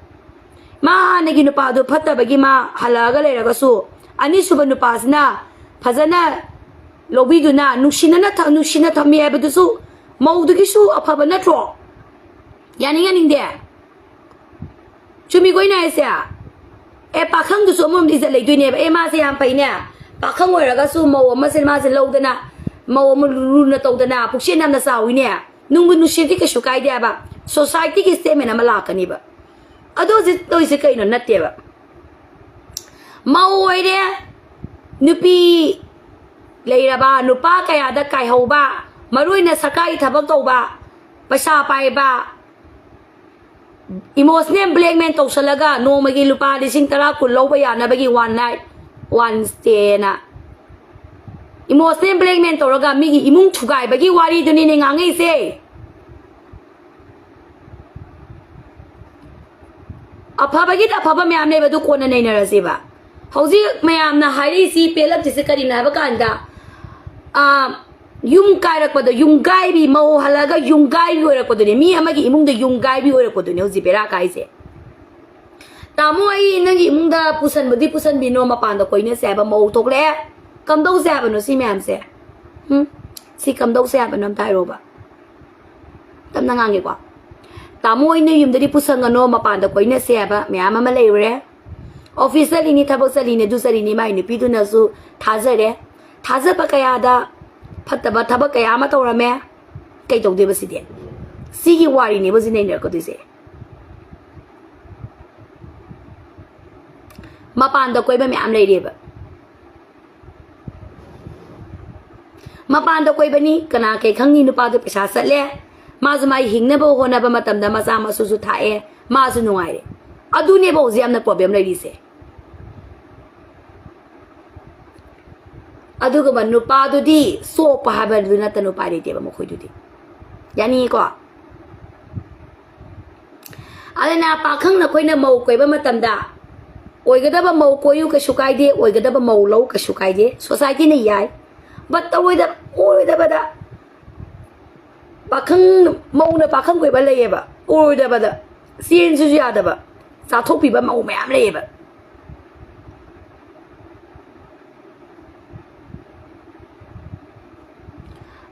ꯃꯥ ꯍꯥꯟꯅꯒꯤ ꯅꯨꯄꯥꯗꯨ ꯐꯠꯇꯕꯒꯤ ꯃꯥ ꯍꯜꯂꯛꯑꯒ ꯂꯩꯔꯒꯁꯨ, ꯑꯅꯤꯁꯨꯕ ꯅꯨꯄꯥꯁꯤꯅ ꯐꯖꯅ ꯂꯧꯕꯤꯗꯨꯅ ꯅꯨꯡꯁꯤꯅꯅ ꯊ-, ꯅꯨꯡꯁꯤꯅ ꯊꯝꯃꯤ ꯍꯥꯏꯕꯗꯨꯁꯨ ꯃꯧꯗꯨꯒꯤꯁꯨ ꯑꯐꯕ ꯅꯠꯇ꯭ꯔꯣ? ꯌꯥꯅꯤꯡ ꯌꯥꯅꯤꯡꯗꯦ? ꯆꯨꯝꯃꯤꯀꯣ ꯑꯩꯅ ꯍꯥꯏꯁꯦ? ꯑꯦ, ꯄꯥꯈꯪꯗꯨꯁꯨ ꯑꯃꯔꯣꯝꯗ ꯏꯖꯠ ꯂꯩꯗꯣꯏꯅꯦꯕ꯫ ꯑꯦ, ꯃꯥꯁꯦ ꯌꯥꯝ ꯐꯩꯅꯦ, ꯄꯥꯈꯪ ꯑꯣꯏꯔꯒꯁꯨ ꯃꯧ ꯑꯃꯁꯦ ꯃꯥꯁꯦ ꯂꯧꯗꯅ, ꯃꯧ ꯑꯃ ꯂꯨ-, ꯂꯨꯅ ꯇꯧꯗꯅ, ꯄꯨꯛꯆꯦꯜ ꯌꯥꯝꯅ ꯆꯥꯎꯏꯅꯦ, ꯅꯨꯡꯕꯨ ꯅꯨꯡꯁꯤꯔꯗꯤ ꯀꯩꯁꯨ ꯀꯥꯏꯗꯦ ꯍꯥꯏꯕ꯫ Societyꯒꯤ statement ꯑꯃ ꯂꯥꯛꯀꯅꯤꯕ꯫ ꯑꯗꯣ ꯍꯧꯖꯤꯛ ꯇꯧꯔꯤꯁꯦ ꯀꯩꯅꯣ? ꯅꯠꯇꯦꯕ꯫ ꯃꯧ ꯑꯣꯏꯔꯦ, ꯅꯨꯄꯤ ꯂꯩꯔꯕ, ꯅꯨꯄꯥ ꯀꯌꯥꯗ ꯀꯥꯏꯍꯧꯕ, ꯃꯔꯨ ꯑꯣꯏꯅ ꯁꯔꯀꯥꯔꯒꯤ ꯊꯕꯛ ꯇꯧꯕ, ꯄꯩꯁꯥ ꯄꯥꯏꯕ, emotional blackmail ꯇꯧꯁꯜꯂꯒ ꯅꯣꯡꯃꯒꯤ ꯂꯨꯄꯥ ꯂꯤꯁꯤꯡ ꯇꯔꯥ ꯀꯨꯟ ꯂꯧꯕ ꯌꯥꯅꯕꯒꯤ one night, one stayꯅ emotional blackmail ꯇꯧꯔꯒ ꯃꯤꯒꯤ ꯏꯃꯨꯡ ꯊꯨꯒꯥꯏꯕꯒꯤ ꯋꯥꯔꯤꯗꯨꯅꯤꯅꯦ ꯉꯥꯡꯉꯛꯏꯁꯦ꯫ ꯑꯐꯕꯒꯤꯗꯤ ꯑꯐꯕ ꯃꯌꯥꯝ ꯂꯩꯕ, ꯑꯗꯨ ꯀꯣꯟꯅ ꯅꯩꯅꯔꯁꯦꯕ꯫ ꯍꯧꯖꯤꯛ ꯃꯌꯥꯝꯅ ꯍꯥꯏꯔꯛꯏꯁꯤ, ꯄꯦꯜꯂꯛꯇ꯭ꯔꯤꯁꯤ ꯀꯔꯤꯅꯣ ꯍꯥꯏꯕ ꯀꯥꯟꯗ, ꯑꯥ, ꯌꯨꯝ ꯀꯥꯏꯔꯛꯄꯗꯣ, ꯌꯨꯝꯒꯥꯏꯕꯤ, ꯃꯧ ꯍꯜꯂꯛꯑꯒ ꯌꯨꯝꯒꯥꯏꯕꯤ ꯑꯣꯏꯔꯛꯄꯗꯨꯅꯦ꯫ ꯃꯤ ꯑꯃꯒꯤ ꯏꯃꯨꯡꯗ ꯌꯨꯝꯒꯥꯏꯕꯤ ꯑꯣꯏꯔꯛꯄꯗꯨꯅꯦ ꯍꯧꯖꯤꯛ ꯕꯦꯔꯥ ꯀꯥꯏꯁꯦ꯫ "ꯇꯥꯃꯣ, ꯑꯩ ꯅꯪꯒꯤ ꯏꯃꯨꯡꯗ ꯄꯨꯁꯟꯕꯗꯤ ꯄꯨꯁꯟꯕꯤꯅꯣ, ꯃꯄꯥꯟꯗ ꯀꯣꯏꯅꯁꯦ" ꯍꯥꯏꯕ ꯃꯧ ꯊꯣꯛꯂꯛꯑꯦ꯫ ꯀꯝꯗꯧꯁꯦ ꯍꯥꯏꯕꯅꯣ ꯁꯤ ꯃꯌꯥꯝꯁꯦ? ꯎꯝ? ꯁꯤ ꯀꯝꯗꯧꯁꯦ ꯍꯥꯏꯕꯅꯣ ꯑꯝꯇ ꯍꯥꯏꯔꯣꯕ꯫ ꯇꯞꯅ ꯉꯥꯡꯒꯦꯀꯣ꯫ "ꯇꯥꯃꯣ, ꯑꯩ ꯅꯣꯏ ꯌꯨꯝꯗꯗꯤ ꯄꯨꯁꯟꯒꯅꯣ, ꯃꯄꯥꯟꯗ ꯀꯣꯏꯅꯁꯦ" ꯍꯥꯏꯕ ꯃꯌꯥꯝ ꯑꯃ ꯂꯩꯔꯨꯔꯦ꯫ Office ꯆꯠꯂꯤꯅꯤ, ꯊꯕꯛ ꯆꯠꯂꯤꯅꯤ, ꯑꯗꯨ ꯆꯠꯂꯤꯅꯤ, ꯃꯥꯏ ꯅꯨꯄꯤꯗꯨꯅꯁꯨ ꯊꯥꯖꯔꯦ꯫ ꯊꯥꯖꯕ ꯀꯌꯥꯗ ꯐꯠꯇꯕ ꯊꯕꯛ ꯀꯌꯥ ꯑꯃ ꯇꯧꯔꯝꯃꯦ꯫ ꯀꯩ ꯇꯧꯗꯣꯏꯕ ꯁꯤꯗꯤ? ꯁꯤꯒꯤ ꯋꯥꯔꯤꯅꯦꯕ ꯍꯧꯖꯤꯛ ꯅꯩꯅꯔꯛꯀꯗꯣꯏꯁꯦ꯫ ꯃꯄꯥꯟꯗ ꯀꯣꯏꯕ ꯃꯌꯥꯝ ꯂꯩꯔꯦꯕ꯫ ꯃꯄꯥꯟꯗ ꯀꯣꯏꯕꯅꯤ, ꯀꯅꯥ ꯀꯩ ꯈꯪꯅꯤ? ꯅꯨꯄꯥꯗꯣ ꯄꯩꯁꯥ ꯆꯠꯂꯦ, ꯃꯥꯁꯨ ꯃꯥꯒꯤ ꯍꯤꯡꯅꯕ ꯍꯣꯠꯅꯕ ꯃꯇꯝꯗ ꯃꯆꯥ ꯃꯁꯨꯁꯨ ꯊꯥꯛꯑꯦ, ꯃꯥꯁꯨ ꯅꯨꯡꯉꯥꯏꯔꯦ꯫ ꯑꯗꯨꯅꯦꯕ ꯍꯧꯖꯤꯛ ꯌꯥꯝꯅ problem ꯂꯩꯔꯤꯁꯦ꯫ ꯑꯗꯨꯒꯨꯝꯕ ꯅꯨꯄꯥꯗꯨꯗꯤ ꯆꯣꯞꯄ ꯍꯥꯏꯕꯗꯨ ꯅꯠꯇꯅ ꯎꯄꯥꯏ ꯂꯩꯇꯦꯕ ꯃꯈꯣꯏꯗꯨꯗꯤ꯫ ꯌꯥꯅꯤꯡꯉꯤꯀꯣ? ꯑꯗꯨꯅ ꯄꯥꯈꯪ ꯅꯈꯣꯏꯅ ꯃꯧ ꯀꯣꯏꯕ ꯃꯇꯝꯗ ꯑꯣꯏꯒꯗꯕ ꯃꯧ ꯀꯣꯏꯌꯨ, ꯀꯩꯁꯨ ꯀꯥꯏꯗꯦ, ꯑꯣꯏꯒꯗꯕ ꯃꯧ ꯂꯧ, ꯀꯩꯁꯨ ꯀꯥꯏꯗꯦ, ꯁꯣꯁꯥꯏꯇꯤꯅ ꯌꯥꯏ꯫ But ꯇꯧꯔꯣꯏꯗ-, ꯑꯣꯏꯔꯣꯏꯗꯕꯗ ꯄꯥꯈꯪ, ꯃꯧꯅ ꯄꯥꯈꯪ ꯀꯣꯏꯕ ꯂꯩꯌꯦꯕ, ꯑꯣꯏꯔꯣꯏꯗꯕꯗ ꯆꯦꯟꯁꯤꯁꯨ ꯌꯥꯗꯕ, ꯆꯥꯊꯣꯛꯄꯤꯕ ꯃꯧ ꯃꯌꯥꯝ ꯂꯩꯌꯦꯕ꯫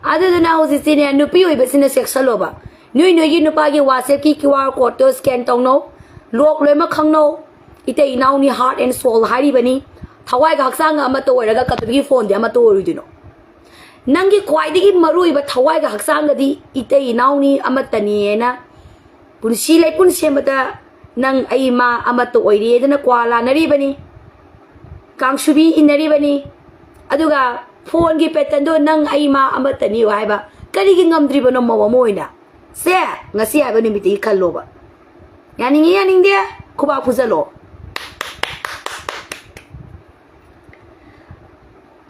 ꯑꯗꯨꯗꯨꯅ ꯍꯧꯖꯤꯛꯁꯤꯅꯦ, ꯅꯨꯄꯤ ꯑꯣꯏꯕꯁꯤꯅ ꯆꯦꯛꯁꯜꯂꯣꯕ꯫ ꯅꯣꯏ ꯅꯣꯏꯒꯤ ꯅꯨꯄꯥꯒꯤ WhatsApp-ꯀꯤ QR code-ꯇꯣ scan ꯇꯧꯅꯧ, lock ꯂꯣꯏꯅꯃꯛ ꯈꯪꯅꯧ꯫ ꯏꯇꯩ ꯏꯅꯥꯎꯅꯤ, heart and soul ꯍꯥꯏꯔꯤꯕꯅꯤ꯫ ꯊꯋꯥꯏꯒ ꯍꯛꯆꯥꯡꯒ ꯑꯃꯠꯇ ꯑꯣꯏꯔꯒ ꯀꯩꯗꯧꯕꯒꯤ phone-ꯗꯤ ꯑꯃꯠꯇ ꯑꯣꯏꯔꯣꯏꯗꯣꯏꯅꯣ? ꯅꯪꯒꯤ ꯈ꯭ꯋꯥꯏꯗꯒꯤ ꯃꯔꯨꯑꯣꯏꯕ ꯊꯋꯥꯏꯒ ꯍꯛꯆꯥꯡꯒꯗꯤ ꯏꯇꯩ ꯏꯅꯥꯎꯅꯤ ꯑꯃꯠꯇꯅꯤꯅ ꯄꯨꯟꯁꯤ ꯂꯩꯄꯨꯟ ꯁꯦꯝꯕꯗ ꯅꯪ ꯑꯩ ꯃꯥ ꯑꯃꯠꯇ ꯑꯣꯏꯔꯦꯗꯅ ꯀ꯭ꯋꯥ ꯂꯥꯟꯅꯔꯤꯕꯅꯤ, ꯀꯥꯡꯁꯨꯕꯤ ꯏꯟꯅꯔꯤꯕꯅꯤ, ꯑꯗꯨꯒ phone-ꯒꯤ pattern-ꯗꯣ ꯅꯪ ꯑꯩ ꯃꯥ ꯑꯃꯠꯇꯅꯤ ꯍꯥꯏꯕ ꯀꯔꯤꯒꯤ ꯉꯝꯗ꯭ꯔꯤꯕꯅꯣ ꯃꯧ ꯑꯃ ꯑꯣꯏꯅ? ꯁꯦ, ꯉꯁꯤ ꯍꯥꯏꯕ ꯅꯨꯃꯤꯠꯇꯒꯤ ꯈꯜꯂꯣꯕ꯫ ꯌꯥꯅꯤꯡꯉꯤ ꯌꯥꯅꯤꯡꯗꯦ, ꯈꯨꯕꯥꯛ ꯐꯨꯖꯜꯂꯣ꯫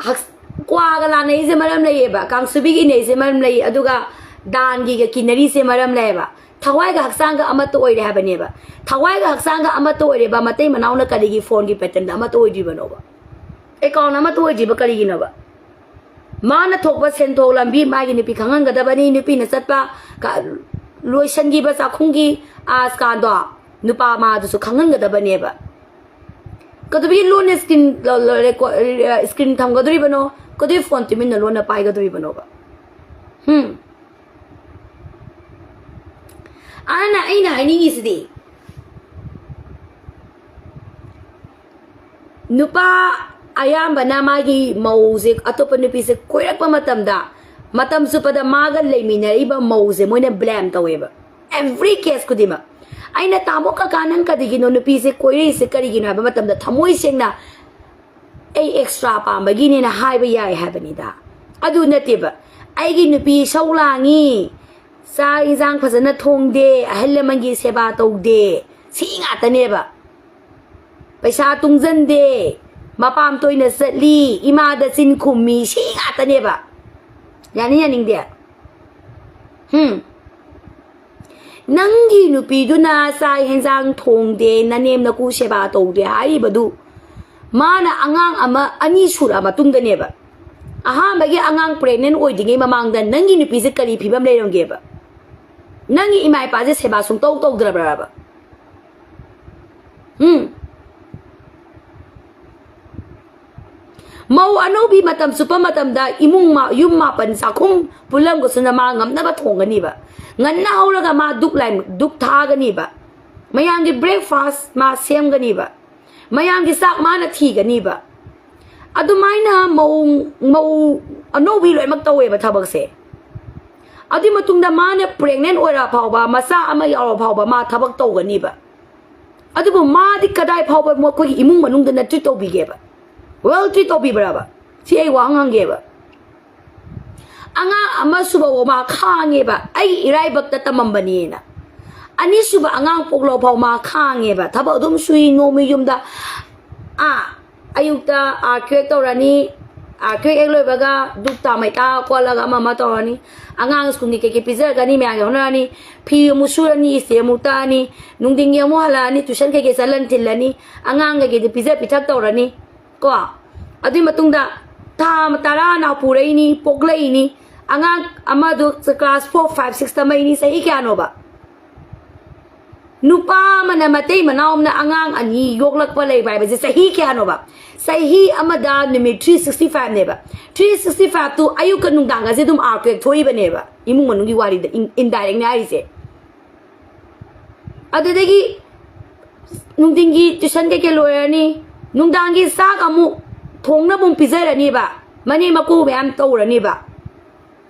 ꯍꯛ-, ꯀ꯭ꯋꯥꯒ ꯂꯥꯟꯅꯩꯁꯦ ꯃꯔꯝ ꯂꯩꯌꯦꯕ, ꯀꯥꯡꯁꯨꯕꯤꯒ ꯏꯟꯅꯩꯁꯦ ꯃꯔꯝ ꯂꯩ, ꯑꯗꯨꯒ ꯗꯥꯟꯒꯤꯒ ꯀꯤꯟꯅꯔꯤꯁꯦ ꯃꯔꯝ ꯂꯩꯌꯦꯕ꯫ ꯊꯋꯥꯏꯒ ꯍꯛꯆꯥꯡꯒ ꯑꯃꯠꯇ ꯑꯣꯏꯔꯦ ꯍꯥꯏꯕꯅꯦꯕ꯫ ꯊꯋꯥꯏꯒ ꯍꯛꯆꯥꯡꯒ ꯑꯃꯠꯇ ꯑꯣꯏꯔꯦꯕ, ꯃꯇꯩ ꯃꯅꯥꯎꯅ ꯀꯔꯤꯒꯤ phone-ꯒꯤ pattern-ꯗ ꯑꯃꯠꯇ ꯑꯣꯏꯗ꯭ꯔꯤꯕꯅꯣꯕ? Account ꯑꯃꯠꯇ ꯑꯣꯏꯗ꯭ꯔꯤꯕ ꯀꯔꯤꯒꯤꯅꯣꯕ? ꯃꯥꯅ ꯊꯣꯛꯄ ꯁꯦꯟꯊꯣꯛ ꯂꯝꯕꯤ ꯃꯥꯒꯤ ꯅꯨꯄꯤ ꯈꯪꯍꯟꯒꯗꯕꯅꯤ, ꯅꯨꯄꯤꯅ ꯆꯠꯄ ꯀ-, ꯂꯣꯏꯁꯟꯈꯤꯕ ꯆꯥꯛꯈꯨꯝꯒꯤ ꯑꯥꯁꯀꯥꯟꯗꯣ ꯅꯨꯄꯥ ꯃꯥꯗꯨꯁꯨ ꯈꯪꯍꯟꯒꯗꯕꯅꯦꯕ꯫ ꯀꯩꯗꯧꯕꯒꯤ ꯂꯣꯟꯅ screen, ꯂ-, ꯂ-, record, ꯑ, screen ꯊꯝꯒꯗꯣꯔꯤꯕꯅꯣ? ꯀꯩꯗꯧꯕꯒꯤ phone ꯇꯨꯃꯤꯟꯅ ꯂꯣꯟꯅ ꯄꯥꯏꯒꯗꯣꯔꯤꯕꯅꯣꯕ? ꯍꯨꯝ? ꯑꯗꯨꯅ ꯑꯩꯅ ꯍꯥꯏꯅꯤꯡꯉꯤꯁꯤꯗꯤ, ꯅꯨꯄꯥ ꯑꯌꯥꯝꯕꯅ ꯃꯥꯒꯤ ꯃꯧꯁꯦ ꯑꯇꯣꯞꯄ ꯅꯨꯄꯤꯁꯦ ꯀꯣꯏꯔꯛꯄ ꯃꯇꯝꯗ, ꯃꯇꯝ ꯆꯨꯞꯄꯗ ꯃꯥꯒ ꯂꯩꯃꯤꯟꯅꯔꯤꯕ ꯃꯧꯁꯦ ꯃꯣꯏꯅ blame ꯇꯧꯋꯦꯕ꯫ Every case ꯈꯨꯗꯤꯡꯃꯛ꯫ ꯑꯩꯅ, "ꯇꯥꯃꯣ ꯀꯀꯥ, ꯅꯪ ꯀꯔꯤꯒꯤꯅꯣ ꯅꯨꯄꯤꯁꯦ ꯀꯣꯏꯔꯛꯏꯁꯦ ꯀꯔꯤꯒꯤꯅꯣ?" ꯍꯥꯏꯕ ꯃꯇꯝꯗ ꯊꯃꯣꯏ ꯁꯦꯡꯅ ꯑꯩ extra ꯄꯥꯝꯕꯒꯤꯅꯦꯅ ꯍꯥꯏꯕ ꯌꯥꯏ ꯍꯥꯏꯕꯅꯤꯗ꯫ ꯑꯗꯨ ꯅꯠꯇꯦꯕ꯫ ꯑꯩꯒꯤ ꯅꯨꯄꯤ ꯏꯁꯧ ꯂꯥꯡꯉꯤ, ꯆꯥꯛ ꯏꯟꯁꯥꯡ ꯐꯖꯅ ꯊꯣꯡꯗꯦ, ꯑꯍꯜ ꯂꯃꯟꯒꯤ ꯁꯦꯕꯥ ꯇꯧꯗꯦ, ꯁꯤ ꯉꯥꯛꯇꯅꯦꯕ꯫ ꯄꯩꯁꯥ ꯇꯨꯡꯁꯤꯟꯗꯦ, ꯃꯄꯥꯝ ꯇꯣꯏꯅ ꯆꯠꯂꯤ, ꯏꯃꯥꯗ ꯆꯤꯟ ꯈꯨꯝꯃꯤ, ꯁꯤ ꯉꯥꯛꯇꯅꯦꯕ꯫ ꯌꯥꯅꯤ ꯌꯥꯅꯤꯡꯗꯦ? ꯍꯝ? ꯅꯪꯒꯤ ꯅꯨꯄꯤꯗꯨꯅ ꯆꯥꯛ ꯍꯦꯟꯖꯥꯡ ꯊꯣꯡꯗꯦ, ꯅꯅꯦꯝ ꯅꯀꯨ ꯁꯦꯕꯥ ꯇꯧꯗꯦ ꯍꯥꯏꯔꯤꯕꯗꯨ, ꯃꯥꯅ ꯑꯉꯥꯡ ꯑꯃ ꯑꯅꯤ ꯁꯨꯔꯛꯑ ꯃꯇꯨꯡꯗꯅꯦꯕ꯫ ꯑꯍꯥꯟꯕꯒꯤ ꯑꯉꯥꯡ pregnant ꯑꯣꯏꯗ꯭ꯔꯤꯉꯩ ꯃꯃꯥꯡꯗ ꯅꯪꯒꯤ ꯅꯨꯄꯤꯁꯦ ꯀꯔꯤ ꯐꯤꯕꯝ ꯂꯩꯔꯝꯒꯦꯕ? ꯅꯪꯒꯤ ꯏꯃꯥ ꯏꯄꯥꯁꯦ ꯁꯦꯕꯥ ꯁꯨꯡꯇꯧ ꯇꯧꯗ꯭ꯔꯕ꯭ꯔꯕ? ꯎꯝ? ꯃꯧ ꯑꯅꯧꯕꯤ ꯃꯇꯝ ꯆꯨꯞꯄ ꯃꯇꯝꯗ ꯏꯃꯨꯡ ꯃ-, ꯌꯨꯝ ꯃꯥꯄꯟ ꯆꯥꯛꯈꯨꯝ ꯄꯨꯜꯂꯝꯒꯁꯨꯅ ꯃꯥ ꯉꯝꯅꯕ ꯊꯣꯡꯒꯅꯤꯕ꯫ ꯉꯟꯅ ꯍꯧꯔꯒ ꯃꯥ ꯗꯨꯛ ꯂꯥꯏ, ꯗꯨꯛ ꯊꯥꯒꯅꯤꯕ꯫ ꯃꯌꯥꯝꯒꯤ breakfast ꯃꯥ ꯁꯦꯝꯒꯅꯤꯕ꯫ ꯃꯌꯥꯝꯒꯤ ꯆꯥꯛ ꯃꯥꯅ ꯊꯤꯒꯅꯤꯕ꯫ ꯑꯗꯨꯃꯥꯏꯅ ꯃꯧ, ꯃꯧ ꯑꯅꯧꯕꯤ ꯂꯣꯏꯅꯃꯛ ꯇꯧꯋꯦꯕ ꯊꯕꯛꯁꯦ꯫ ꯑꯗꯨꯏ ꯃꯇꯨꯡꯗ ꯃꯥꯅ pregnant ꯑꯣꯏꯔ ꯐꯥꯎꯕ, ꯃꯆꯥ ꯑꯃ ꯌꯥꯎꯔ ꯐꯥꯎꯕ ꯃꯥ ꯊꯕꯛ ꯇꯧꯒꯅꯤꯕ꯫ ꯑꯗꯨꯕꯨ ꯃꯥꯗꯤ ꯀꯗꯥꯏ ꯐꯥꯎꯕ ꯃꯈꯣꯏꯒꯤ ꯏꯃꯨꯡ ꯃꯅꯨꯡꯗꯅ treat ꯇꯧꯕꯤꯒꯦꯕ? Well treat ꯇꯧꯕꯤꯕ꯭ꯔꯕ? ꯁꯤ ꯑꯩ ꯋꯥꯍꯪ ꯍꯪꯒꯦꯕ꯫ ꯑꯉꯥꯡ ꯑꯃ ꯁꯨꯕ ꯃꯥ ꯈꯥꯡꯉꯦꯕ, ꯑꯩꯒꯤ ꯏꯔꯥꯏꯕꯛꯇ ꯇꯝꯃꯝꯕꯅꯦꯅ꯫ ꯑꯅꯤꯁꯨꯕ ꯑꯉꯥꯡ ꯄꯣꯛꯂꯣ ꯐꯥꯎ ꯃꯥ ꯈꯥꯡꯉꯦꯕ, ꯊꯕꯛ ꯑꯗꯨꯝ ꯁꯨꯏ ꯅꯣꯝꯃꯤ ꯌꯨꯝꯗ꯫ ꯑꯥ, ꯑꯌꯨꯛꯇ ꯑꯥꯔ ꯀ꯭ꯔꯦꯛ ꯇꯧꯔꯅꯤ, ꯑꯥꯔ ꯀ꯭ꯔꯦꯛ ꯍꯦꯛ ꯂꯣꯏꯕꯒ ꯗꯨꯛ ꯊꯥ ꯃꯩꯇꯥ ꯀꯣꯜꯂꯒ ꯑꯃ ꯑꯃ ꯇꯧꯔꯅꯤ꯫ ꯑꯉꯥꯡ ꯁ꯭ꯀꯨꯜꯒꯤ ꯀꯩꯀꯩ ꯄꯤꯖꯔꯒꯅꯤ, ꯃꯌꯥꯝꯒꯤ ꯍꯣꯠꯅꯔꯅꯤ꯫ ꯐꯤ ꯑꯃꯨꯛ ꯁꯨꯔꯅꯤ, ꯏꯁꯇ꯭ꯔꯤ ꯑꯃꯨꯛ ꯇꯛꯑꯅꯤ, ꯅꯨꯡꯊꯤꯟꯒꯤ ꯑꯃꯨꯛ ꯍꯜꯂꯛꯑꯅꯤ, tuition ꯀꯩꯀꯩ ꯆꯠꯂꯅꯤ, ꯊꯤꯜꯂꯅꯤ, ꯑꯉꯥꯡ ꯀꯩꯀꯩꯗꯤ ꯄꯤꯖ ꯄꯤꯊꯛ ꯇꯧꯔꯅꯤ꯫ ꯀꯣ, ꯑꯗꯨꯏ ꯃꯇꯨꯡꯗ ꯊꯥ ꯇꯔꯥ ꯅꯥꯎ ꯄꯨꯔꯛꯏꯅꯤ, ꯄꯣꯛꯂꯛꯏꯅꯤ꯫ ꯑꯉꯥꯡ ꯑꯃꯗꯨ class four, five, six ꯇꯝꯃꯛꯏꯅꯤ꯫ ꯆꯍꯤ ꯀꯌꯥꯅꯣꯕ? ꯅꯨꯄꯥ ꯑꯃꯅ ꯃꯇꯩ ꯃꯅꯥꯎ ꯑꯃꯅ ꯑꯉꯥꯡ ꯑꯅꯤ ꯌꯣꯛꯂꯛꯄ ꯂꯩꯕ ꯍꯥꯏꯕꯁꯦ ꯆꯍꯤ ꯀꯌꯥꯅꯣꯕ? ꯆꯍꯤ ꯑꯃꯗ ꯅꯨꯃꯤꯠ three sixty five ꯅꯦꯕ꯫ Three sixty five ꯇꯨ ꯑꯌꯨꯛꯀ ꯅꯨꯡꯗꯥꯡꯒꯁꯦ ꯑꯗꯨꯝ ꯑꯥꯔ ꯀ꯭ꯔꯦꯛ ꯊꯣꯛꯏꯕꯅꯦꯕ, ꯏꯃꯨꯡ ꯃꯅꯨꯡꯒꯤ ꯋꯥꯔꯤꯗ, in-, indirect ꯅꯦ ꯍꯥꯏꯔꯤꯁꯦ꯫ ꯑꯗꯨꯗꯒꯤ ꯅꯨꯡꯊꯤꯟꯒꯤ tuition ꯀꯩꯀꯩ ꯂꯣꯏꯔꯅꯤ, ꯅꯨꯡꯗꯥꯡꯒꯤ ꯆꯥꯛ ꯑꯃꯨꯛ ꯊꯣꯡꯅꯕ ꯑꯃꯨꯛ ꯄꯤꯖꯔꯅꯤꯕ, ꯃꯅꯦꯝ ꯃꯀꯨ ꯃꯌꯥꯝ ꯇꯧꯔꯅꯤꯕ꯫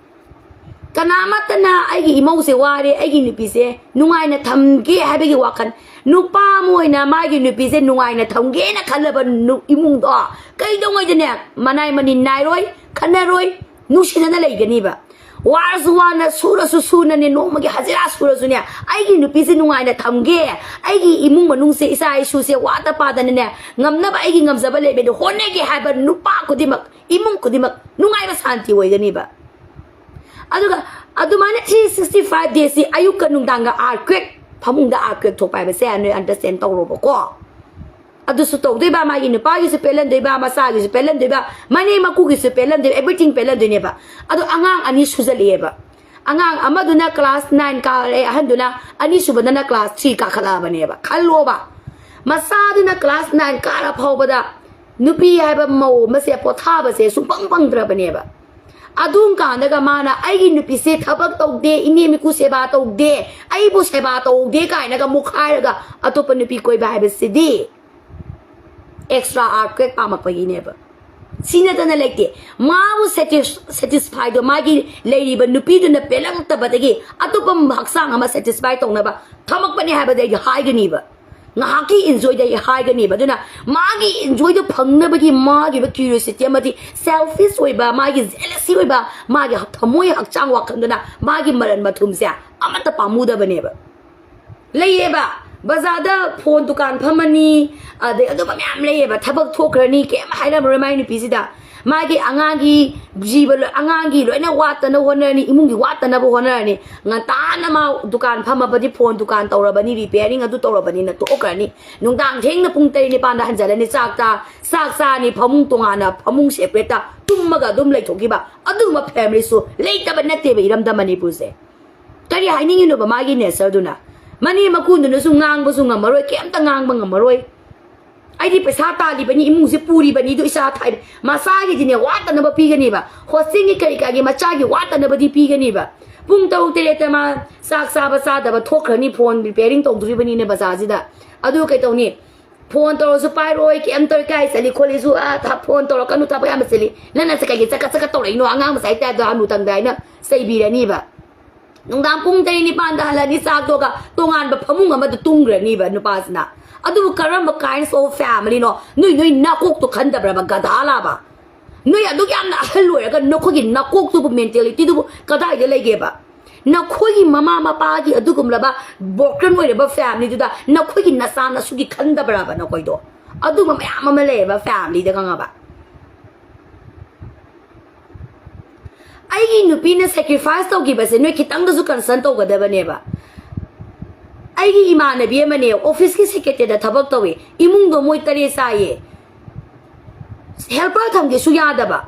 ꯀꯅꯥꯃꯠꯇꯅ ꯑꯩꯒꯤ ꯏꯃꯧꯁꯦ ꯋꯥꯔꯦ, ꯑꯩꯒꯤ ꯅꯨꯄꯤꯁꯦ ꯅꯨꯡꯉꯥꯏꯅ ꯊꯝꯒꯦ ꯍꯥꯏꯕꯒꯤ ꯋꯥꯈꯜ, ꯅꯨꯄꯥ ꯑꯃ ꯑꯣꯏꯅ ꯃꯥꯒꯤ ꯅꯨꯄꯤꯁꯦ ꯅꯨꯡꯉꯥꯏꯅ ꯊꯝꯒꯦꯅ ꯈꯜꯂꯕ ꯅꯨ-, ꯏꯃꯨꯡꯗꯣ ꯀꯩꯗꯧꯉꯩꯗꯅꯦ ꯃꯅꯥꯏ ꯃꯅꯤꯟ ꯅꯥꯏꯔꯣꯏ, ꯈꯠꯅꯔꯣꯏ, ꯅꯨꯡꯁꯤꯅꯅ ꯂꯩꯒꯅꯤꯕ꯫ ꯋꯥꯔꯁꯨ ꯋꯥꯅ, ꯁꯨꯔꯁꯨ ꯁꯨꯅꯅꯦ, ꯅꯣꯡꯃꯒꯤ ꯍꯖꯤꯔꯥ ꯁꯨꯔꯁꯨꯅꯦ, ꯑꯩꯒꯤ ꯅꯨꯄꯤꯁꯦ ꯅꯨꯡꯉꯥꯏꯅ ꯊꯝꯒꯦ, ꯑꯩꯒꯤ ꯏꯃꯨꯡ ꯃꯅꯨꯡꯁꯦ, ꯏꯆꯥ ꯏꯁꯨꯁꯦ ꯋꯥꯠꯇ ꯄꯥꯗꯅꯅꯦ, ꯉꯝꯅꯕ ꯑꯩꯒꯤ ꯉꯝꯖꯕ ꯂꯦꯕꯦꯜꯗ ꯍꯣꯠꯅꯒꯦ ꯍꯥꯏꯕ ꯅꯨꯄꯥ ꯈꯨꯗꯤꯡꯃꯛ, ꯏꯃꯨꯡ ꯈꯨꯗꯤꯡꯃꯛ ꯅꯨꯡꯉꯥꯏꯕ ꯁꯥꯟꯇꯤ ꯑꯣꯏꯒꯅꯤꯕ꯫ ꯑꯗꯨꯒ ꯑꯗꯨꯃꯥꯏꯅ three sixty five days ꯁꯤ ꯑꯌꯨꯛꯀ ꯅꯨꯡꯗꯥꯡꯒ earthquake, ꯐꯃꯨꯡꯗ earthquake ꯊꯣꯛꯄ ꯍꯥꯏꯕꯁꯦ ꯅꯣꯏ understand ꯇꯧꯔꯣꯕꯀꯣ꯫ ꯑꯗꯨꯁꯨ ꯇꯧꯗꯣꯏꯕ, ꯃꯥꯒꯤ ꯅꯨꯄꯥꯒꯤꯁꯨ ꯄꯦꯜꯍꯟꯗꯣꯏꯕ, ꯃꯆꯥꯒꯤꯁꯨ ꯄꯦꯜꯍꯟꯗꯣꯏꯕ, ꯃꯅꯦꯝ ꯃꯀꯨꯒꯤꯁꯨ ꯄꯦꯜꯍꯟꯗꯣꯏꯕ, everything ꯄꯦꯜꯍꯟꯗꯣꯏꯅꯦꯕ꯫ ꯑꯗꯣ ꯑꯉꯥꯡ ꯑꯅꯤ ꯁꯨꯖꯜꯂꯛꯑꯦꯕ꯫ ꯑꯉꯥꯡ ꯑꯃꯗꯨꯅ class nine ꯀꯥꯔꯦ, ꯑꯍꯟꯗꯨꯅ, ꯑꯅꯤꯁꯨꯕꯗꯅ class three ꯀꯥꯈꯠꯂꯛꯑꯕꯅꯦꯕ꯫ ꯈꯜꯂꯣꯕ, ꯃꯆꯥꯗꯨꯅ class nine car ꯐꯥꯎꯕꯗ ꯅꯨꯄꯤ ꯍꯥꯏꯕ ꯃꯧ ꯑꯃꯁꯦ ꯄꯣꯊꯥꯕꯁꯦ ꯁꯨꯡꯐꯪ ꯐꯪꯗ꯭ꯔꯕꯅꯦꯕ꯫ ꯑꯗꯨꯝ ꯀꯥꯟꯗꯒ ꯃꯥꯅ "ꯑꯩꯒꯤ ꯅꯨꯄꯤꯁꯦ ꯊꯕꯛ ꯇꯧꯗꯦ, ꯏꯅꯦ ꯃꯤꯀꯨ ꯁꯦꯕꯥ ꯇꯧꯗꯦ, ꯑꯩꯕꯨ ꯁꯦꯕꯥ ꯇꯧꯗꯦ" ꯀꯥꯏꯅꯒ ꯃꯨꯛꯈꯥꯏꯔꯒ ꯑꯇꯣꯞꯄ ꯅꯨꯄꯤ ꯀꯣꯏꯕ ꯍꯥꯏꯕꯁꯤꯗꯤ extra earthquake ꯄꯥꯝꯃꯛꯄꯒꯤꯅꯦꯕ꯫ ꯁꯤ ꯅꯠꯇꯅ ꯂꯩꯇꯦ꯫ ꯃꯥꯕꯨ satis- satisfyꯗꯣ, ꯃꯥꯒꯤ ꯂꯩꯔꯤꯕ ꯅꯨꯄꯤꯗꯨꯅ ꯄꯦꯜꯂꯛꯇꯕꯗꯒꯤ ꯑꯇꯣꯞꯄ ꯍꯛꯆꯥꯡ ꯑꯃ satisfy ꯇꯧꯅꯕ ꯊꯝꯃꯛꯄꯅꯦ ꯍꯥꯏꯕꯗꯤ ꯑꯩꯗꯤ ꯍꯥꯏꯒꯅꯤꯕ꯫ ꯉꯥꯏꯍꯥꯛꯀꯤ enjoyꯗ ꯑꯩ ꯍꯥꯏꯒꯅꯤꯕ꯫ ꯑꯗꯨꯅ ꯃꯥꯒꯤ enjoyꯗꯣ ꯐꯪꯅꯕꯒꯤ ꯃꯥꯒꯤ ꯑꯣꯏꯕ curiosity ꯑꯃꯗꯤ selfish ꯑꯣꯏꯕ, ꯃꯥꯒꯤ jealousy ꯑꯣꯏꯕ, ꯃꯥꯒꯤ ꯊꯃꯣꯏ ꯍꯛꯆꯥꯡ ꯋꯥꯈꯜꯗꯨꯅ ꯃꯥꯒꯤ ꯃꯔꯟ ꯃꯊꯨꯝꯁꯦ ꯑꯃꯠꯇ ꯄꯥꯝꯃꯨꯗꯕꯅꯦꯕ꯫ ꯂꯩꯌꯦꯕ, ꯕꯖꯥꯔꯗ ꯐꯣꯟ ꯗꯨꯀꯥꯟ ꯐꯝꯃꯅꯤ, ꯑꯗꯩ ꯑꯗꯨꯝꯕ ꯃꯌꯥꯝ ꯂꯩꯌꯦꯕ꯫ ꯊꯕꯛ ꯊꯣꯛꯈ꯭ꯔꯅꯤ, ꯀꯩꯝ ꯍꯥꯏꯔꯝꯃꯔꯣꯏ ꯃꯥꯏ ꯅꯨꯄꯤꯁꯤꯗ꯫ ꯃꯥꯒꯤ ꯑꯉꯥꯡꯒꯤ ꯖꯤꯕ ꯂꯣ-, ꯑꯉꯥꯡꯒꯤ ꯂꯣꯏꯅ ꯋꯥꯠꯇꯅꯕ ꯍꯣꯠꯅꯔꯅꯤ, ꯏꯃꯨꯡꯒꯤ ꯋꯥꯠꯇꯅꯕ ꯍꯣꯠꯅꯔꯅꯤ꯫ ꯉꯟꯇꯥꯅ ꯃꯥ ꯗꯨꯀꯥꯟ ꯐꯝꯃꯕꯗꯤ ꯐꯣꯟ ꯗꯨꯀꯥꯟ ꯇꯧꯔꯕꯅꯤ, repairing ꯑꯗꯨ ꯇꯧꯔꯕꯅꯤꯅ ꯇꯣꯛꯈ꯭ꯔꯅꯤ꯫ ꯅꯨꯡꯗꯥꯡ ꯊꯦꯡꯅ ꯄꯨꯡ ꯇꯔꯦꯠ ꯅꯤꯄꯥꯟꯗ ꯍꯟꯖꯜꯂꯅꯤ, ꯆꯥꯛ ꯆꯥ-, ꯆꯥꯛ ꯆꯥꯅꯤ, ꯐꯃꯨꯡ ꯇꯣꯉꯥꯟꯅ, ꯐꯃꯨꯡ separateꯇ ꯇꯨꯝꯃꯒ ꯑꯗꯨꯝ ꯂꯩꯊꯣꯛꯈꯤꯕ꯫ ꯑꯗꯨꯒꯨꯝꯕ familyꯁꯨ ꯂꯩꯇꯕ ꯅꯠꯇꯦꯕ ꯏꯔꯝꯗꯝ ꯃꯅꯤꯄꯨꯔꯁꯦ꯫ ꯀꯔꯤ ꯍꯥꯏꯅꯤꯡꯉꯤꯅꯣꯕ ꯃꯥꯒꯤ natureꯗꯨꯅ? ꯃꯅꯦꯝ ꯃꯀꯨꯗꯨꯅꯁꯨ ꯉꯥꯡꯕꯁꯨ ꯉꯝꯃꯔꯣꯏ, ꯀꯩꯝꯇ ꯉꯥꯡꯕ ꯉꯝꯃꯔꯣꯏ꯫ "ꯑꯩꯗꯤ ꯄꯩꯁꯥ ꯇꯥꯜꯂꯤꯕꯅꯤ, ꯏꯃꯨꯡꯁꯦ ꯄꯨꯔꯤꯕꯅꯤꯗꯨ ꯏꯆꯥ ꯊꯥꯏ-, ꯃꯆꯥꯒꯤꯗꯤꯅꯦ ꯋꯥꯠꯇꯅꯕ ꯄꯤꯒꯅꯦꯕ, hostelꯒꯤ ꯀꯔꯤ ꯀꯔꯥꯒꯤ ꯃꯆꯥꯒꯤ ꯋꯥꯠꯇꯅꯕꯗꯤ ꯄꯤꯒꯅꯦꯕ"꯫ ꯄꯨꯡ ꯇꯔꯨꯛ ꯇꯔꯦꯠꯇ ꯃꯥ ꯆꯥꯛ ꯆꯥꯕ ꯆꯥꯗꯕ ꯊꯣꯛꯈ꯭ꯔꯅꯤ, ꯐꯣꯟ repairing ꯇꯧꯗꯣꯔꯤꯕꯅꯤꯅ ꯕꯖꯥꯔꯁꯤꯗ꯫ ꯑꯗꯨ ꯀꯩ ꯇꯧꯅꯤ? ꯐꯣꯟ ꯇꯧꯔꯁꯨ ꯄꯥꯏꯔꯣꯏ, ꯀꯩꯝ ꯇꯧꯔꯣꯏ, "ꯀꯥꯏ ꯆꯠꯂꯤ ꯈꯣꯠꯂꯤꯁꯨ?" ꯑꯥ, ꯊ-, ꯐꯣꯟ ꯇꯧꯔꯛꯀꯅꯨ, ꯊꯕꯛ ꯌꯥꯝꯅ ꯆꯤꯜꯂꯤ, "ꯅꯪꯅ ꯀꯩꯒꯤ ꯆꯠꯀ ꯆꯠꯀ ꯇꯧꯔꯛꯏꯅꯣ, ꯑꯉꯥꯡ ꯃꯆꯥꯒꯤ typeꯇ ꯍꯅꯨ ꯇꯪꯗ" ꯍꯥꯏꯅ ꯆꯩꯕꯤꯔꯅꯤꯕ꯫ ꯅꯨꯡꯗꯥꯡ ꯄꯨꯡ ꯇꯔꯦꯠ ꯅꯤꯄꯥꯟꯗ ꯍꯜꯂꯅꯤ, ꯆꯥꯛ ꯇꯣꯛꯑꯒ ꯇꯣꯉꯥꯟꯕ ꯐꯃꯨꯡ ꯑꯃꯗ ꯇꯨꯝꯈ꯭ꯔꯅꯤꯕ ꯅꯨꯄꯥꯁꯤꯅ꯫ ꯑꯗꯨꯕꯨ ꯀꯔꯝꯕ kinds of familyꯅꯣ? ꯅꯣꯏ, ꯅꯣꯏ ꯅꯥꯀꯣꯛꯇꯣ ꯈꯟꯗꯕ꯭ꯔꯕ, ꯒꯙꯥ ꯂꯥꯕ? ꯅꯣꯏ ꯑꯗꯨꯛ ꯌꯥꯝꯅ ꯑꯍꯜ ꯑꯣꯏꯔꯒ ꯅꯈꯣꯏꯒꯤ ꯅꯀꯣꯛꯇꯨꯕꯨ, ꯃꯦꯟꯇꯦꯂꯤꯇꯤꯗꯨꯕꯨ ꯀꯗꯥꯏꯗ ꯂꯩꯒꯦꯕ? ꯅꯈꯣꯏꯒꯤ ꯃꯃꯥ ꯃꯄꯥꯒꯤ ꯑꯗꯨꯒꯨꯝꯂꯕ ꯕ꯭ꯔꯣꯀꯟ ꯑꯣꯏꯔꯕ ꯐꯦꯃꯤꯂꯤꯗꯨꯗ ꯅꯈꯣꯏꯒꯤ ꯅꯆꯥ ꯅꯁꯨꯒꯤ ꯈꯟꯗꯕ꯭ꯔꯕ ꯅꯈꯣꯏꯗꯣ? ꯑꯗꯨꯒꯨꯝꯕ ꯃꯌꯥꯝ ꯑꯃ ꯂꯩꯌꯦꯕ ꯐꯦꯃꯤꯂꯤꯗ, ꯈꯪꯉꯕ? ꯑꯩꯒꯤ ꯅꯨꯄꯤꯅ ꯁꯦꯀ꯭ꯔꯤꯐꯥꯏꯁ ꯇꯧꯈꯤꯕꯁꯦ ꯅꯣꯏ ꯈꯤꯇꯪꯗꯁꯨ ꯀꯟꯁꯔꯟ ꯇꯧꯒꯗꯕꯅꯦꯕ꯫ ꯑꯩꯒꯤ ꯏꯃꯥꯟꯅꯕꯤ ꯑꯃꯅꯦ, ꯑꯣꯐꯤꯁꯀꯤ ꯁꯦꯀ꯭ꯔꯦꯇꯔꯤꯗ ꯊꯕꯛ ꯇꯧꯏ, ꯏꯃꯨꯡꯗꯣ ꯃꯣꯏ ꯇꯔꯦꯠ ꯆꯥꯏꯌꯦ, ꯍꯦꯜꯄꯔ ꯊꯝꯒꯦꯁꯨ ꯌꯥꯗꯕ,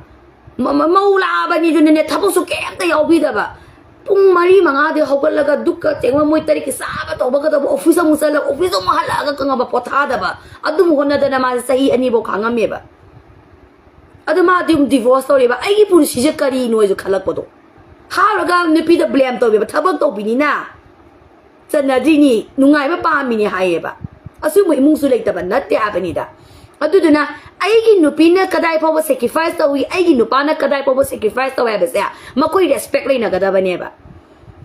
ꯃ- ꯃ- ꯃꯧ ꯂꯥꯛꯑꯕꯅꯤꯗꯨꯅꯅꯦ ꯊꯕꯛꯁꯨ ꯀꯩꯝꯇ ꯌꯥꯎꯕꯤꯗꯕ꯫ ꯄꯨꯡ ꯃꯔꯤ ꯃꯉꯥꯗꯤ ꯍꯧꯒꯠꯂꯒ ꯗꯨꯛꯀ ꯇꯦꯡꯉꯣ ꯃꯣꯏ ꯇꯔꯦꯠꯀꯤ ꯆꯥꯕ ꯇꯧꯕꯒ ꯇꯧꯕ, ꯑꯣꯐꯤꯁ ꯑꯃꯨꯛ ꯆꯠꯂꯒ ꯑꯣꯐꯤꯁ ꯑꯃꯨꯛ ꯍꯜꯂꯛꯑꯒ ꯈꯪꯉꯕ ꯄꯣꯊꯥꯗꯕ꯫ ꯑꯗꯨꯝ ꯍꯣꯠꯅꯗꯅ ꯃꯥꯁꯦ ꯆꯍꯤ ꯑꯅꯤꯐꯧ ꯈꯥꯡꯉꯝꯃꯦꯕ꯫ ꯑꯗꯨ ꯃꯥꯗꯤ ꯑꯗꯨꯝ ꯗꯤꯚꯣꯔꯁ ꯇꯧꯔꯦꯕ꯫ ꯑꯩꯒꯤ ꯄꯨꯟꯁꯤꯁꯦ ꯀꯔꯤꯅꯣꯁꯨ ꯈꯜꯂꯛꯄꯗꯣ꯫ ꯍꯥꯏꯔꯒ ꯅꯨꯄꯤꯗ ꯕ꯭ꯂꯦꯝ ꯇꯧꯕꯤꯕ, ꯊꯕꯛ ꯇꯧꯕꯤꯅꯤꯅ ꯆꯠꯅꯗ꯭ꯔꯤꯅꯤ, ꯅꯨꯡꯉꯥꯏꯕ ꯄꯥꯝꯃꯤꯅꯤ ꯍꯥꯏꯌꯦꯕ꯫ ꯑꯁꯤꯒꯨꯝꯕ ꯏꯃꯨꯡꯁꯨ ꯂꯩꯇꯕ ꯅꯠꯇꯦ ꯍꯥꯏꯕꯅꯤꯗ꯫ ꯑꯗꯨꯗꯨꯅ ꯑꯩꯒꯤ ꯅꯨꯄꯤꯅ ꯀꯗꯥꯏ ꯐꯥꯎꯕ ꯁꯦꯀ꯭ꯔꯤꯐꯥꯏꯁ ꯇꯧꯏ, ꯑꯩꯒꯤ ꯅꯨꯄꯥꯅ ꯀꯗꯥꯏ ꯐꯥꯎꯕ ꯁꯦꯀ꯭ꯔꯤꯐꯥꯏꯁ ꯇꯧꯏ ꯍꯥꯏꯕꯁꯦ ꯃꯈꯣꯏ ꯔꯦꯁꯄꯦꯛ ꯂꯩꯅꯒꯗꯕꯅꯦꯕ꯫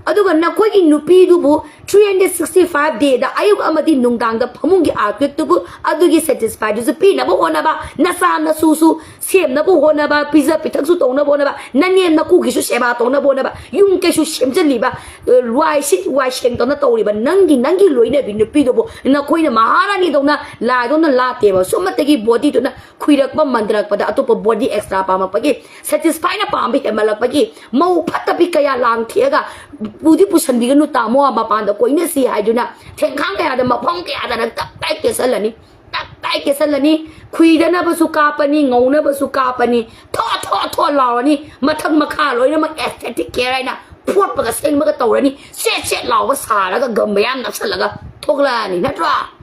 ꯑꯗꯨꯒ ꯅꯈꯣꯏꯒꯤ ꯅꯨꯄꯤꯗꯨꯕꯨ ꯊ꯭ꯔꯤ ꯍꯟꯗ꯭ꯔꯦꯠ ꯁꯤꯛꯁꯇꯤ ꯐꯥꯏꯚ ꯗꯦꯗ ꯑꯌꯨꯛ ꯑꯃꯗꯤ ꯅꯨꯡꯗꯥꯡꯗ ꯐꯃꯨꯡꯒꯤ ꯑꯥꯔꯀꯦꯠꯇꯨꯕꯨ ꯑꯗꯨꯒꯤ ꯁꯦꯇꯤꯁꯐꯥꯏꯗꯨꯁꯨ ꯄꯤꯅꯕ ꯍꯣꯠꯅꯕ, ꯅꯆꯥ ꯅꯁꯨꯁꯨ ꯁꯦꯝꯅꯕ ꯍꯣꯠꯅꯕ, ꯄꯤꯖ ꯄꯤꯊꯛꯁꯨ ꯇꯧꯅꯕ ꯍꯣꯠꯅꯕ, ꯅꯅꯦꯝ ꯅꯀꯨꯒꯤꯁꯨ ꯁꯦꯕꯥ ꯇꯧꯅꯕ ꯍꯣꯠꯅꯕ, ꯌꯨꯝ ꯀꯩꯁꯨ ꯁꯦꯝꯖꯤꯜꯂꯤꯕ, ꯑ, ꯋꯥꯏ ꯁꯤꯠ ꯋꯥꯏ ꯁꯦꯡ ꯇꯧꯅ ꯇꯧꯔꯤꯕ ꯅꯪꯒꯤ, ꯅꯪꯒꯤ ꯂꯣꯏꯅꯕꯤ ꯅꯨꯄꯤꯗꯨꯕꯨ ꯅꯈꯣꯏꯅ ꯃꯍꯥꯔꯥꯅꯤꯗꯧꯅ ꯂꯥꯏꯗꯧꯅ ꯂꯥꯠꯇꯦꯕ꯫ ꯁꯨꯝꯃꯠꯇꯒꯤ ꯕꯣꯗꯤꯗꯨꯅ ꯈꯨꯏꯔꯛꯄ ꯃꯟꯗꯔꯛꯄꯗ ꯑꯇꯣꯞꯄ ꯕꯣꯗꯤ ꯑꯦꯛꯁꯇ꯭ꯔꯥ ꯄꯥꯝꯃꯛꯄꯒꯤ, ꯁꯦꯇꯤꯁꯐꯥꯏꯅ ꯄꯥꯝꯕ ꯍꯦꯟꯃꯜꯂꯛꯄꯒꯤ, ꯃꯧ ꯐꯠꯇꯕꯤ ꯀꯌꯥ ꯂꯥꯡꯊꯦꯛꯑꯒ ꯄꯨꯗꯤ ꯄꯨꯁꯟꯕꯤꯒꯅꯨ ꯇꯥꯃꯣ, ꯃꯄꯥꯟꯗ ꯀꯣꯏꯅꯁꯤ ꯍꯥꯏꯗꯨꯅ ꯊꯦꯡꯈꯥꯡ ꯀꯌꯥꯗ, ꯃꯐꯝ ꯀꯌꯥꯗꯅ ꯇꯞ ꯇꯥꯏ ꯀꯦꯁꯜꯂꯅꯤ, ꯇꯞ ꯇꯥꯏ ꯀꯦꯁꯜꯂꯅꯤ꯫ ꯈꯨꯏꯗꯅꯕꯁꯨ ꯀꯥꯞꯄꯅꯤ, ꯉꯧꯅꯕꯁꯨ ꯀꯥꯞꯄꯅꯤ, ꯊꯣ ꯊꯣ ꯊꯣ ꯂꯥꯎꯔꯅꯤ꯫ ꯃꯊꯛ ꯃꯈꯥ ꯂꯣꯏꯅꯃꯛ ꯑꯦꯁꯊꯦꯇꯤꯛ ꯀꯦꯌꯔ ꯍꯥꯏꯅ ꯐꯣꯠꯄꯒ ꯁꯦꯡꯕꯒ ꯇꯧꯔꯅꯤ꯫ ꯁꯦꯠ ꯁꯦꯠ ꯂꯥꯎꯕ ꯁꯥꯔꯒ ꯒꯝ ꯃꯌꯥꯝ ꯅꯞꯁꯜꯂꯒ ꯊꯣꯛꯂꯛꯑꯅꯤ, ꯅꯠꯇ꯭ꯔꯣ?